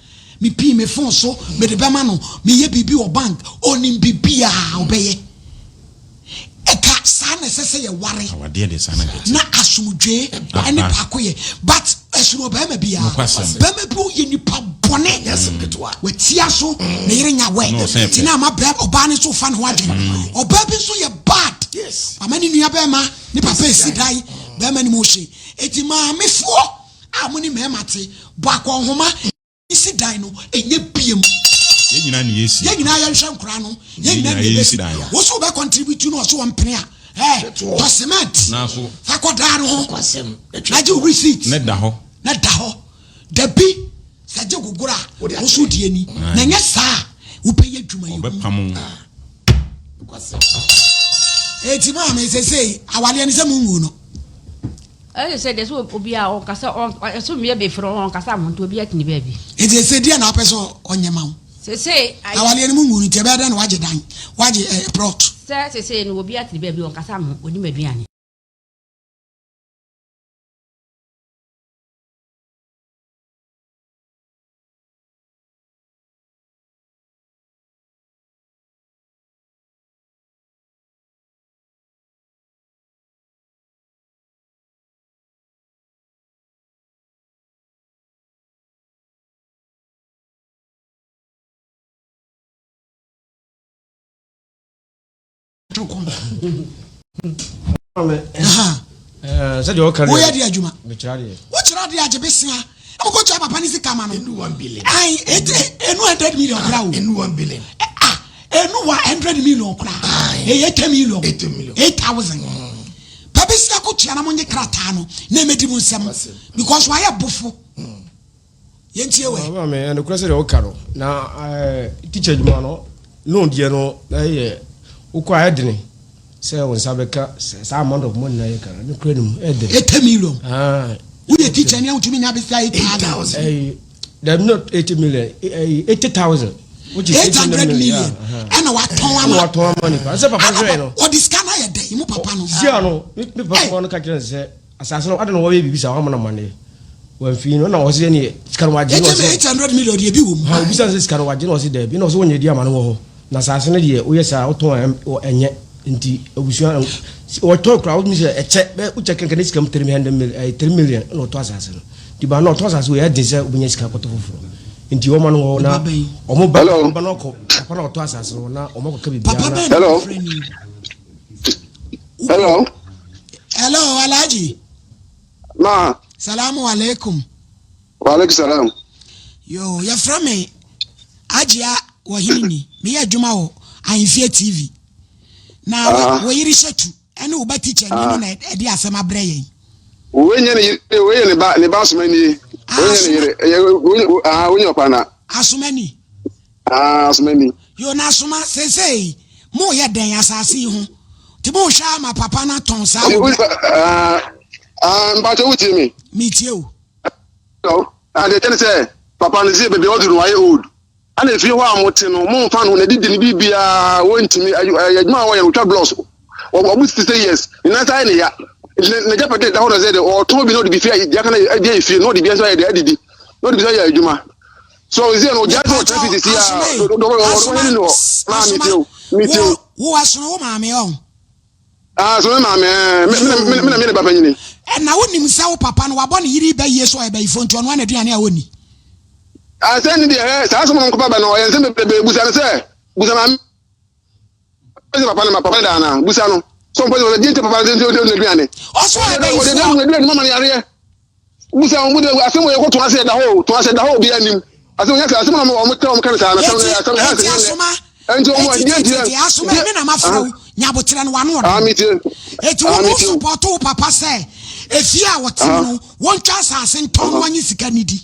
Me pii me phone so, me de bɛma no, meyɛ biribi wɔ bank, onim biribiara ɔbɛyɛ. Ɛka saa na ɛsɛ sɛ yɛware. Awadeɛ deɛ saa na nka ɛte. Na asomdwoe ɛne baako yɛ but ɛsono ɔbarima biara. Barima bi ɔyɛ nipa bɔne. Watia so ne yere nya wɛ. Nti na ama bɛrima ɔbaa no nso fa ne ho adwene. Ɔbaa bi nso yɛ bad. Wama ne nua bɛrima ne papa esi dan bɛrima ne mu hye. Eti maamefoɔ a mo ne mmarima te bɔ akɔnhoma. Si dan no ɛnyɛ biem. Yɛn nyinaa na yɛsi. Yɛn nyinaa yɛnhwɛ nkora no. Yɛn nyinaa na yɛbɛsi. Wo so wobɛ contribute no ɔso wɔmpene a. Ɛɛ tɔ cement. Fa kɔ dan no ho. Na gye wo receipt. Ne da hɔ. Na da hɔ. Dabi sɛ gye gogoro a wo so di ani. Na nyɛ saa a wobɛyɛ adwuma yi ho. Ɔbɛpam wo. Eti maame sesei awadeɛ no sɛ mo ngu no. Ɛyɛ sɛ deɛ sɛ obi a ɔnkasa ɔsɛ mmea bɛfiri ɔnkasa ho nti obi atene baabi. Nti ɛsɛ deɛ na apɛ sɛ ɔnyɛ ma wo. Sese awadeɛ no mu ngu no nti ɛbɛyɛ dɛ na wagye dan wagye eh, plot. Sɛ sese no obi atene baabi ɔnkasa ho onim aduane. Sɛdeɛ ɔka no woyɛ de adwuma mekyerɛ adeɛ wokyerɛ adeɛ agye besia na mokɔ tua papa ne sika ma no ɛnu 100 million kora o ɛnu 1 billion ah ɛnu 100 million kora ɛyɛ 10 million 8000 Pɛ besia ko tua na mo nye krataa no na emedi mo nsam because wayɛ bofo. Yɛntie wɛ. Maame, ɛnokorɛ sɛ deɛ woka no na teacher adwuma no loan deɛ no na ɛyɛ wokɔ a ɛdene sɛ wo nsa bɛka saa amount of money na yɛka no nokorɛ no mu ɛdene. 80 million. Woyɛ teacher ni a wotumi nya besia 8000. Dabi not 80 million, 80,000. Which is 800 million. Ɛna watɔn ama. Ɛna watɔn ama nipa. Sɛ papa hwɛ no. Ɔde sika no ayɛ dɛ, mu papa no. Sia no, me papa no ka kyerɛ no sɛ asase no ade na wɔyɛ biribi saa wɔama no amaneɛ. Wɔamfii no na ɔsɛ ne sika no wagye no ɔsɛ. 800 million deɛ bi wɔ mu. Ha obisa sɛ sika no wagye no ɔsɛ daabi na ɔsɛ wɔnyɛ di ama no wɔ hɔ. Na asase no deɛ woyɛ saa wotɔn a ɛnyɛ nti abusua wɔtɔn koraa wotumi sɛ ɛkyɛ bɛ wokyɛ kankan ne sika mu 300 million 3 million na ɔtɔ asase no. Nti ba na ɔtɔ asase wei ɛden sɛ wobɛnya sika akɔtɔ foforɔ nti wɔma no hɔ na ɔmo ba ba na ɔkɔ papa na ɔtɔ asase no na ɔmo akɔka biribiara na. Hello. Hello. Hello Alhaji. Ma. Salamu alaikum. Wa alaikum salam. Yo, yɛfrɛ me Agyia Wɔhene ni. Meyɛ adwuma wɔ Ahemfie TV. Na ah. wo yere hyɛ tu. Ɛne wo ba teacher ni no na ɛde asɛm abrɛ yɛn. Wei nyɛ ne yere, wei yɛ ne ba, ne ba asomani. Wei nyɛ ne yere, ɛyɛ wei ah wei nyɛ ɔpa na. Asomani. Ah asomani. Yo na asoma sesei mo yɛ dɛn asase yi ho. Ti mo hwɛ ama papa na tɔn saa wo. Ah ah mpakyɛ wo tie me. Me tie o. Ah deɛ kyɛ ne sɛ papa no sɛ baabi a ɔduru no wayɛ old. Ɛna efie hɔ a mote no, momfa no, n'adidi ne biribiara, wɔntumi, ɛyɛ adwuma a wɔyɛ no, wɔtwa blocks, wɔbu 60 years, ne nan nsa ayɛ ne ya. Nti n'agyapade da hɔ na sɛ de ɔtɔn bi na ɔde bi fi ayɛ, deɛ aka no de ayɛ fie, na ɔde bi nso ayɛ de adidi, na ɔde bi nso ayɛ adwuma. So ɔsɛ no ɔgyae sɛ ɔtena fi sisi a, ɔdɔ ne hɔ. Maa metie o, metie o. Wo asono wo maame ɔn. Ah, so me maame ɛɛ me me me na me ne ba panyini. Ɛna wonim sɛ wo papa no wabɔ ne yere bɛ yie so ɔyɛ bɛyifo nti ɔno ana aduane a ɔnni. Ah, sɛ ne deɛ ɛ saa asɛm no nkɔba bɛ no ɔyɛ nsɛm bebrebe busa no sɛ Busa maame sɛ papa no ma papa no da anaa? Busa no. Sɛ ɔmpɛ sɛ ɔde nti papa no nti ɔde aduane. Ɔso Ɔde abayifoɔ. aduane mama no yareɛ. Busa wɔn mu de asɛm wɔ yɛ kɔ to ase ɛda hɔ o to ase ɛda hɔ obi anim. Asɛm nyɛ sɛ asɛm na wɔn tɛ wɔn ka no saa na asɛm Eti asɛm ha eti asɛm nyɛ asoma nnɛ. Nti wɔn eti deɛ nti tete tete asoma deɛ emi na mafrɛ wo nyabotrɛ no wano ah ɔden. mi tie Eti ah wo mi wo tie o support wo papa sɛ efie a wɔte mu ah no wɔntwa asase ntɔn no wɔnye sika nidi.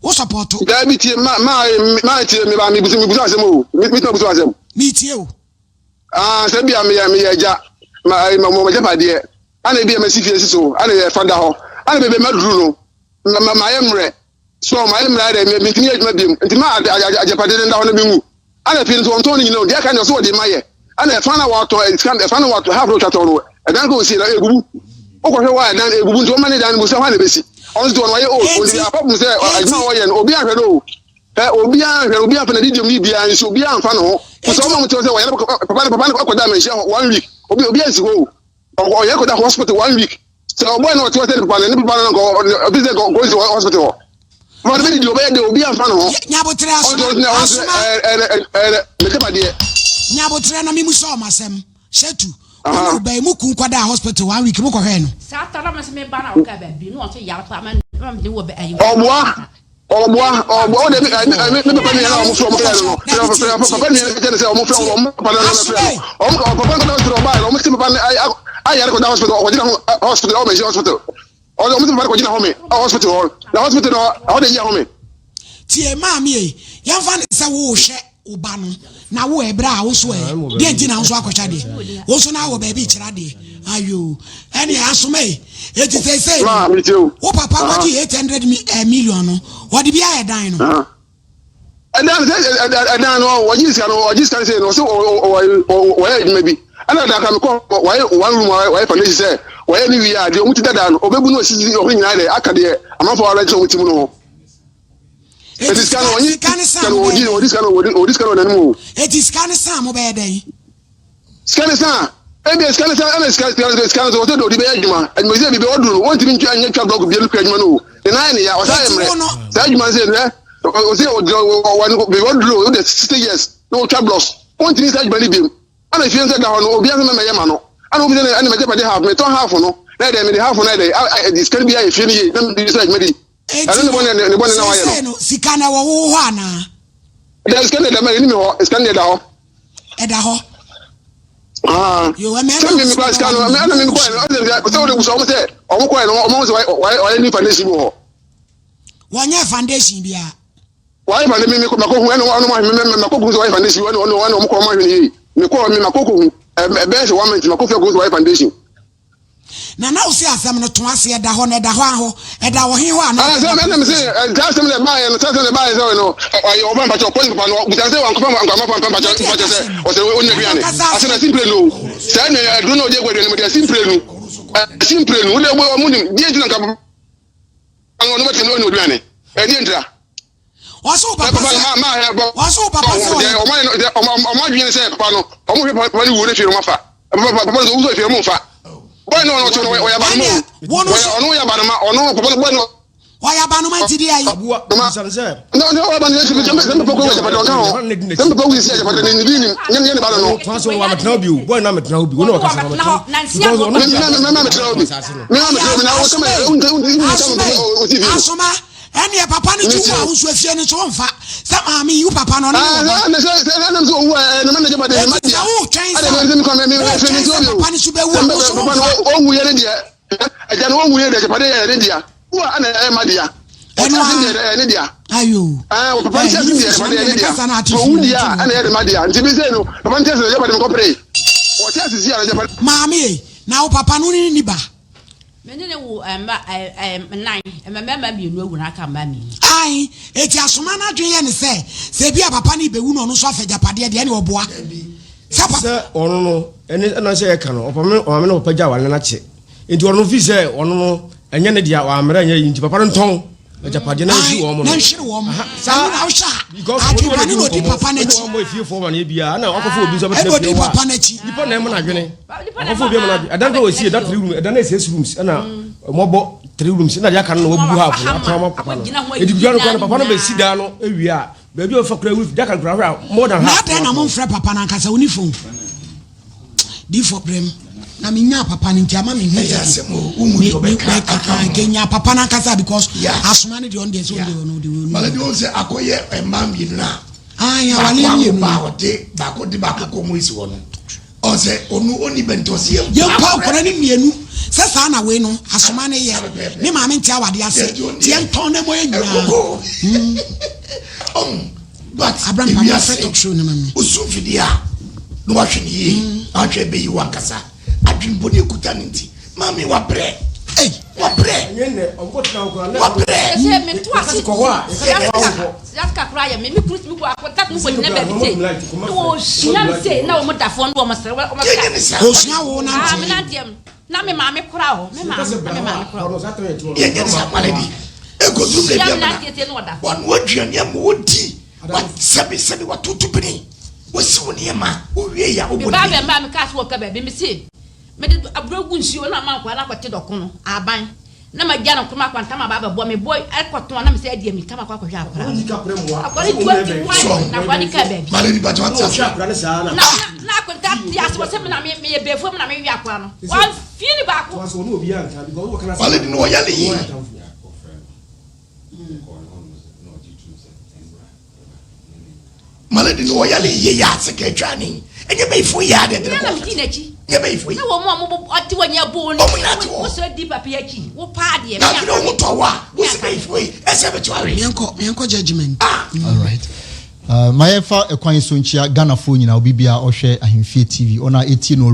Wo support. Dabi tie ma ma ma tie mi ba mi busu mi busu asɛm o mi mi tena busu asɛm. Mi tie o. Ah sɛ bia meyɛ meyɛ agya ma ma mo agyapadeɛ ana ebi a masi fie si so ana yɛ fa da hɔ ana baabi a maduru no ma ma mayɛ mmerɛ so mayɛ mmerɛ ayɛ dɛ mentumi yɛ adwuma biom nti ma agyapadeɛ no nda hɔ na menwu ana fie no nso wɔntɔn no nyina o deɛ aka ne ɔso wɔde ma yɛ ana ɛfa na wɔatɔ sika ɛfa na wɔatɔ half na wɔtwa tɔn no ɛdan kɔ osie na ebubu wokɔhwɛ hɔ a ɛdan ebubu nti wɔma ne dan no bu sɛ hɔ a na ebesi ɔno nso ɔno wayɛ old Enti ɔno apart from sɛ adwuma enti a wɔyɛ no obi ahwɛ no o Ɛ obiara nhwɛ no, obiara mfa n'adidiem ne biribiara nsi, obiara mfa ne ho. Te sɛ enti wɔn a wɔte hɔ sɛ wɔyare papa no papa no kɔda amanhyia hɔ one week, obi obiara nsi hɔ o. Ɔyare kɔda hospital one week. Sɛ ɔbɔe na ɔte hɔ sɛ ne papa no ne papa no nka ɔte sɛ nka ɔnsi hospital hɔ. Papa no bɛdidi ɔbɛyɛ dɛ obiara mfa ne ho. Nyabotrɛ Ɔnso asoma ɔnso ɔnso asoma ɛɛ ɛɛ ɛɛ mɛgyapadeɛ. Nyabotrɛ na memu sɛ ɔmo asɛm. Shatu, wo ne wo ba yi mo kun kɔdaa hospital one week mo kɔhwɛɛ no? Saa ta na mese me ba na ɔka baabi na ɔnso yare paa ma ma mede wɔ bɛ ayi. Ɔboa ɔboa ɔboa ɔde mi mi mi mi papa nua na ɔmo fɛ ɔmo fɛ no no Dabi tie papa tie papa nua tie kyɛ ne sɛ ɔmo fɛ tie ɔmo papa no na ɔmo fɛ Asome no ɔmo papa no kɔda hospital ɔbaa yɛ ɔmo si papa no ayare kɔda hospital ɔkɔgyina ho hospital ɔmo ɛhyɛ hospital ɔmo ɔmo si papa no kɔgyina hɔ me hospital hɔ na hospital no ɛhɔ de gye hɔ me. Tie maame ei yɛmfa no sɛ wohwɛ wo ba no na wo ɛberɛ a wo so ɛ deɛ nti na wo nso akɔhwɛ adeɛ wo nso na wɔ baabi kyerɛ adeɛ ayo ɛne asoma ei eti seesei no wo papa kɔgye 800 eh, million no wɔde bi ayɛ dan no ɛdan sɛ ɛdan no wɔgye sika no wɔgye sika no sɛ no ɔsɛ wɔyɛ adwuma bi ɛna dan ka mekɔ wɔyɛ one room wɔyɛ foundation sɛ wɔyɛ ne wie a deɛ ɔmo ti dada no ɔbɛbu no osisi ɔho nyinaa dɛ aka deɛ amanfoɔ awɛnkyɛn ɔmo ti mu no ho Eti sika no ɔnye sika ne sika san no mo ɔdi bɛyɛ ɔdi sika no ɔdi ɔdi sika no ɔnanim o. Eti sika ne san mo bɛyɛ dɛn? Sika ne san ebi sika ne san ɛna sika sika sika no so ɔsɛ de ɔdi bɛyɛ adwuma adwuma sɛ bibi ɔduru no wɔntumi ntwa nyɛ twa blɔk bia no kura adwuma no o ne nan yɛ ne ya ɔsan yɛ mmerɛ saa adwuma no sɛ nɛ ɔsɛ ɔdi ɔwɔ bibi ɔduru o ɔde 60 years na ɔtwa blɔks wɔntumi saa adwuma no biom ɛna fie nso da hɔ no obi asɛ mɛmɛyɛ ma no ɛna obi sɛ ɛna mɛgye pɛde half metɔ half no na ɛdɛ mede half no ɛdɛ ɛde sika no bi ayɛ fie no yie na mede sɛ adwuma di Enti Ɛno ne bɔne ne bɔne na wayɛ no. Seesei no, sika no ɛwɔ wo hɔ anaa? Ɛda sika no ɛda mɛ ɛni mi hɔ, sika no ɛda hɔ. Ɛda hɔ. Ah. Yo, ɛmɛ Sɛ mi mi kura sika no, ɛna mi mi kɔ yɛ no, ɛna sɛ wɔde busa wɔn sɛ wɔn kɔ yɛ no, wɔn sɛ wɔayɛ new foundation bi wɔ hɔ. Wɔnyɛ foundation biara. Wɔayɛ foundation mi mi kɔ mako hu ɛna wɔn wɔn mi mi mako hu sɛ wɔayɛ foundation ɛna wɔn wɔn kɔ wɔn ahwɛ ne yie. Mi kɔ mi mako kɔ hu ɛbɛyɛ sɛ wɔn mɛnti mako fɛ hu sɛ wɔayɛ foundation. Na na wose asɛm no to ase, ɛda hɔ, na ɛda hɔ ahɔ, ɛda wɔ he hɔ anaa Ah, sɛ ɛna mese saa asɛm na ɛbaeɛ no, saa asɛm na ɛbaeɛ sɛ no, ɔyɛ ɔba mpakyɛ ɔkɔ ne papa no, busa sɛ wankɔfa ankɔfa mpa mpakyɛ mpakyɛ sɛ ɔsɛ ɔnya aduane. Asɛm na simpire no, saa nua aduro na ɔde agu aduane mu deɛ simpire no, simpire no, wode ɔmo nim, deɛ nti na nka ɔno bɛtumi ɔnya aduane, ɛdeɛ ntira. Wɔse wo papa sɛ wɔse wo papa sɛ ɔyɛ. Ɔmo adwene sɛ papa no ɔmo hwɛ papa no wuo ne fie no ɔmo afa papa papa no sɛ owuo fie ɔmo nfa bɔyɛ no ɔno ɔno ɔyɛ abanoma o ɔyɛ ɔno ɔyɛ abanoma ɔno papa no bɔyɛ no. Ɔyɛ abanoma nti deɛ ayi. Aboa bisa no sɛ. Na ɔno ɔyɛ abanoma nti sɛ sɛ papa kɔ agyapadeɛ ɔnka ho sɛ papa wu si agyapadeɛ ne ne bi nim nyɛ nyɛ ne ba no no. Tɔn sɛ ɔwɔ amatena hɔ bi o bɔyɛ no amatena hɔ bi wɔn na ɔkasa no amatena hɔ because ɔno bi a mɛ amatena hɔ bi mɛ amatena hɔ bi na ɔsɛ mɛ Asoma asoma Ɛneɛ papa no gye wo a wo nso efie no nso womfa sɛ maame yi wo papa no ɔne ne wɔ ba. Enti sɛ wotwɛn sɛ wotwɛn sɛ papa no so bɛwu a wo nso womfa. Ɛno a ayo ɛɛ ne fi sua ne kasa na ate fi mu nti Maame ei na wo papa no ne ne ni ba. Me ne no woo mma nnan, mmarima mmienu awu na aka mmaa mmienu. Ae, enti asoma no adwene yɛ ne sɛ, sɛ ebia papa no rebɛwu na ɔno nso afa agyapadeɛ deɛ, ɛne ɔboa. Sɛ papa. Sɛ ɔno no, ɛne ɛna sɛ yɛka no, ɔpame ɔmaame na papa gya aware no akyɛ. Enti ɔno fi sɛ ɔno no, ɛnyɛ ne dea, wammrɛ anyɛ yi nti papa no ntɔn. agyapadeɛ na nhwere wɔn no na nhwere wɔn saa na wohwɛ because a adwemmɔne na ɔdi papa n'akyi wɔn bɔ efiefoɔ ma ne bia na wakɔfo obi nso ɛna abɛtena ɔdi fie hɔ papa a n'akyi nipa na ɛmo n'adwene wakɔfo obi ɛmo n'adwene ɛdan kɔ wɔsi ɛda three rooms ɛdan na ɛsɛ rooms ɛna wɔbɔ three rooms ɛna deɛ aka no na wɔbubu half no atɔn ama papa no edi dua no kora no papa no bɛsi dan no ewie a Baabi a ɔfa kura roof daka kura hɔ a more than Na half. adɛn na momfrɛ papa no ankasa woni phone difo brɛ m na menyaa papa no nti ama mehu Ɛyɛ asɛm o, wohu deɛ ɔbɛka aka ho. nka papa no ankasa because Yeah. asoma no deɛ ɔno deɛ sɛ ɔde ɔno de ɔno Maladi wɔn sɛ akɔyɛ mmaa mmienu na ayi baako awale awo mmienu ba a ɔde baako de baako kɔ mu esi hɔ no ɔsɛ ɔno ɔni bɛntɛ ɔsɛ yɛ yɛmpa nkɔla no mmienu sɛ saa na wei no asoma no yɛ ne maame nte awade ase tiɛ ntɔn na mɔyɛ nyinaa ɛkoko ɔn but Abraham Papa, frɛ talk show no ma me. osu mfidie a na wahwɛ ne yie na wahwɛ bɛyi wankasa adwembɔ ne ekuta ne nti maame wabrɛ Ei, wabrɛ Ɛnyɛ nnɛ ɔmkɔ tena hɔ koraa na wabrɛ Sɛ meto ase Yɛka sɛ kɔ hɔ a, yɛka sɛ kɔ hɔ a, wokɔ. sika koraa yɛ me me kuru tumi kɔ akɔta tumi kɔ gyina baabi sei na wɔsua me sei na wɔn dafoɔ no wɔn sere wɔn yɛnyɛ ne saa osua wo Ah, me nante nanteɛ m na me maame kora hɔ me maame na me maame kora hɔ Ɔno saa tɔn yɛ ti hɔ. yɛnyɛ ne saa maladi ekoduru sua baabi me amana nanteɛ sei na ɔda wanoa aduane ama wodi wa sɛbi sɛbi watoto bini wasi wo nneɛma wowie yɛ a me wobɔ ba ne bɛ mmaa me kaa so wɔ ka baabi me se mede aburo gu nsuo na ama nkwadaa no akɔte dɔko no aban na ma gya no nkoroma akwantam aba abɛbɔ me bɔ ɛkɔtɔn na me sɛ adi amirika ma akɔ akɔhwɛ akwadaa Ɔnyi kapra mu wa. akwadaa no 21 na akwadaa no kaa baabi maladi bàtɛ wate Ɔhwɛ ase akora no saa na. na na akonta te ase wɔ sɛ me na me meyɛ bɛɛfuo me na meyɛ akwadaa no wamfie ne baako Wɔn sɛ ɔne obi anka because wɔka na sɛ. maladi no ɔyɛ ne yie maladi no ɔyɛ ne yie yɛ ase ka atwa ne ɛnyɛ bɛyifo yɛ ade me de na kɔ medi n'akyi nyɛ bɛyifo yi na wɔn mu a wɔbɔ ɔte wɔn nyɛ bo ne Wɔn nyinaa te hɔ. wosɔ di papa yi akyi wo paa deɛ na me afei na anka ɔmo tɔ wɔ a wosi bɛyifo yi ɛsɛ bɛtɔ awe meɛnkɔ meɛnkɔ judgment ah All right. Ma yɛmfa ɛkwan yi so nkyia Ghanafoɔ nyinaa, obi biara ɔhwɛ Ahemfie TV, ɔno a ɛtie no.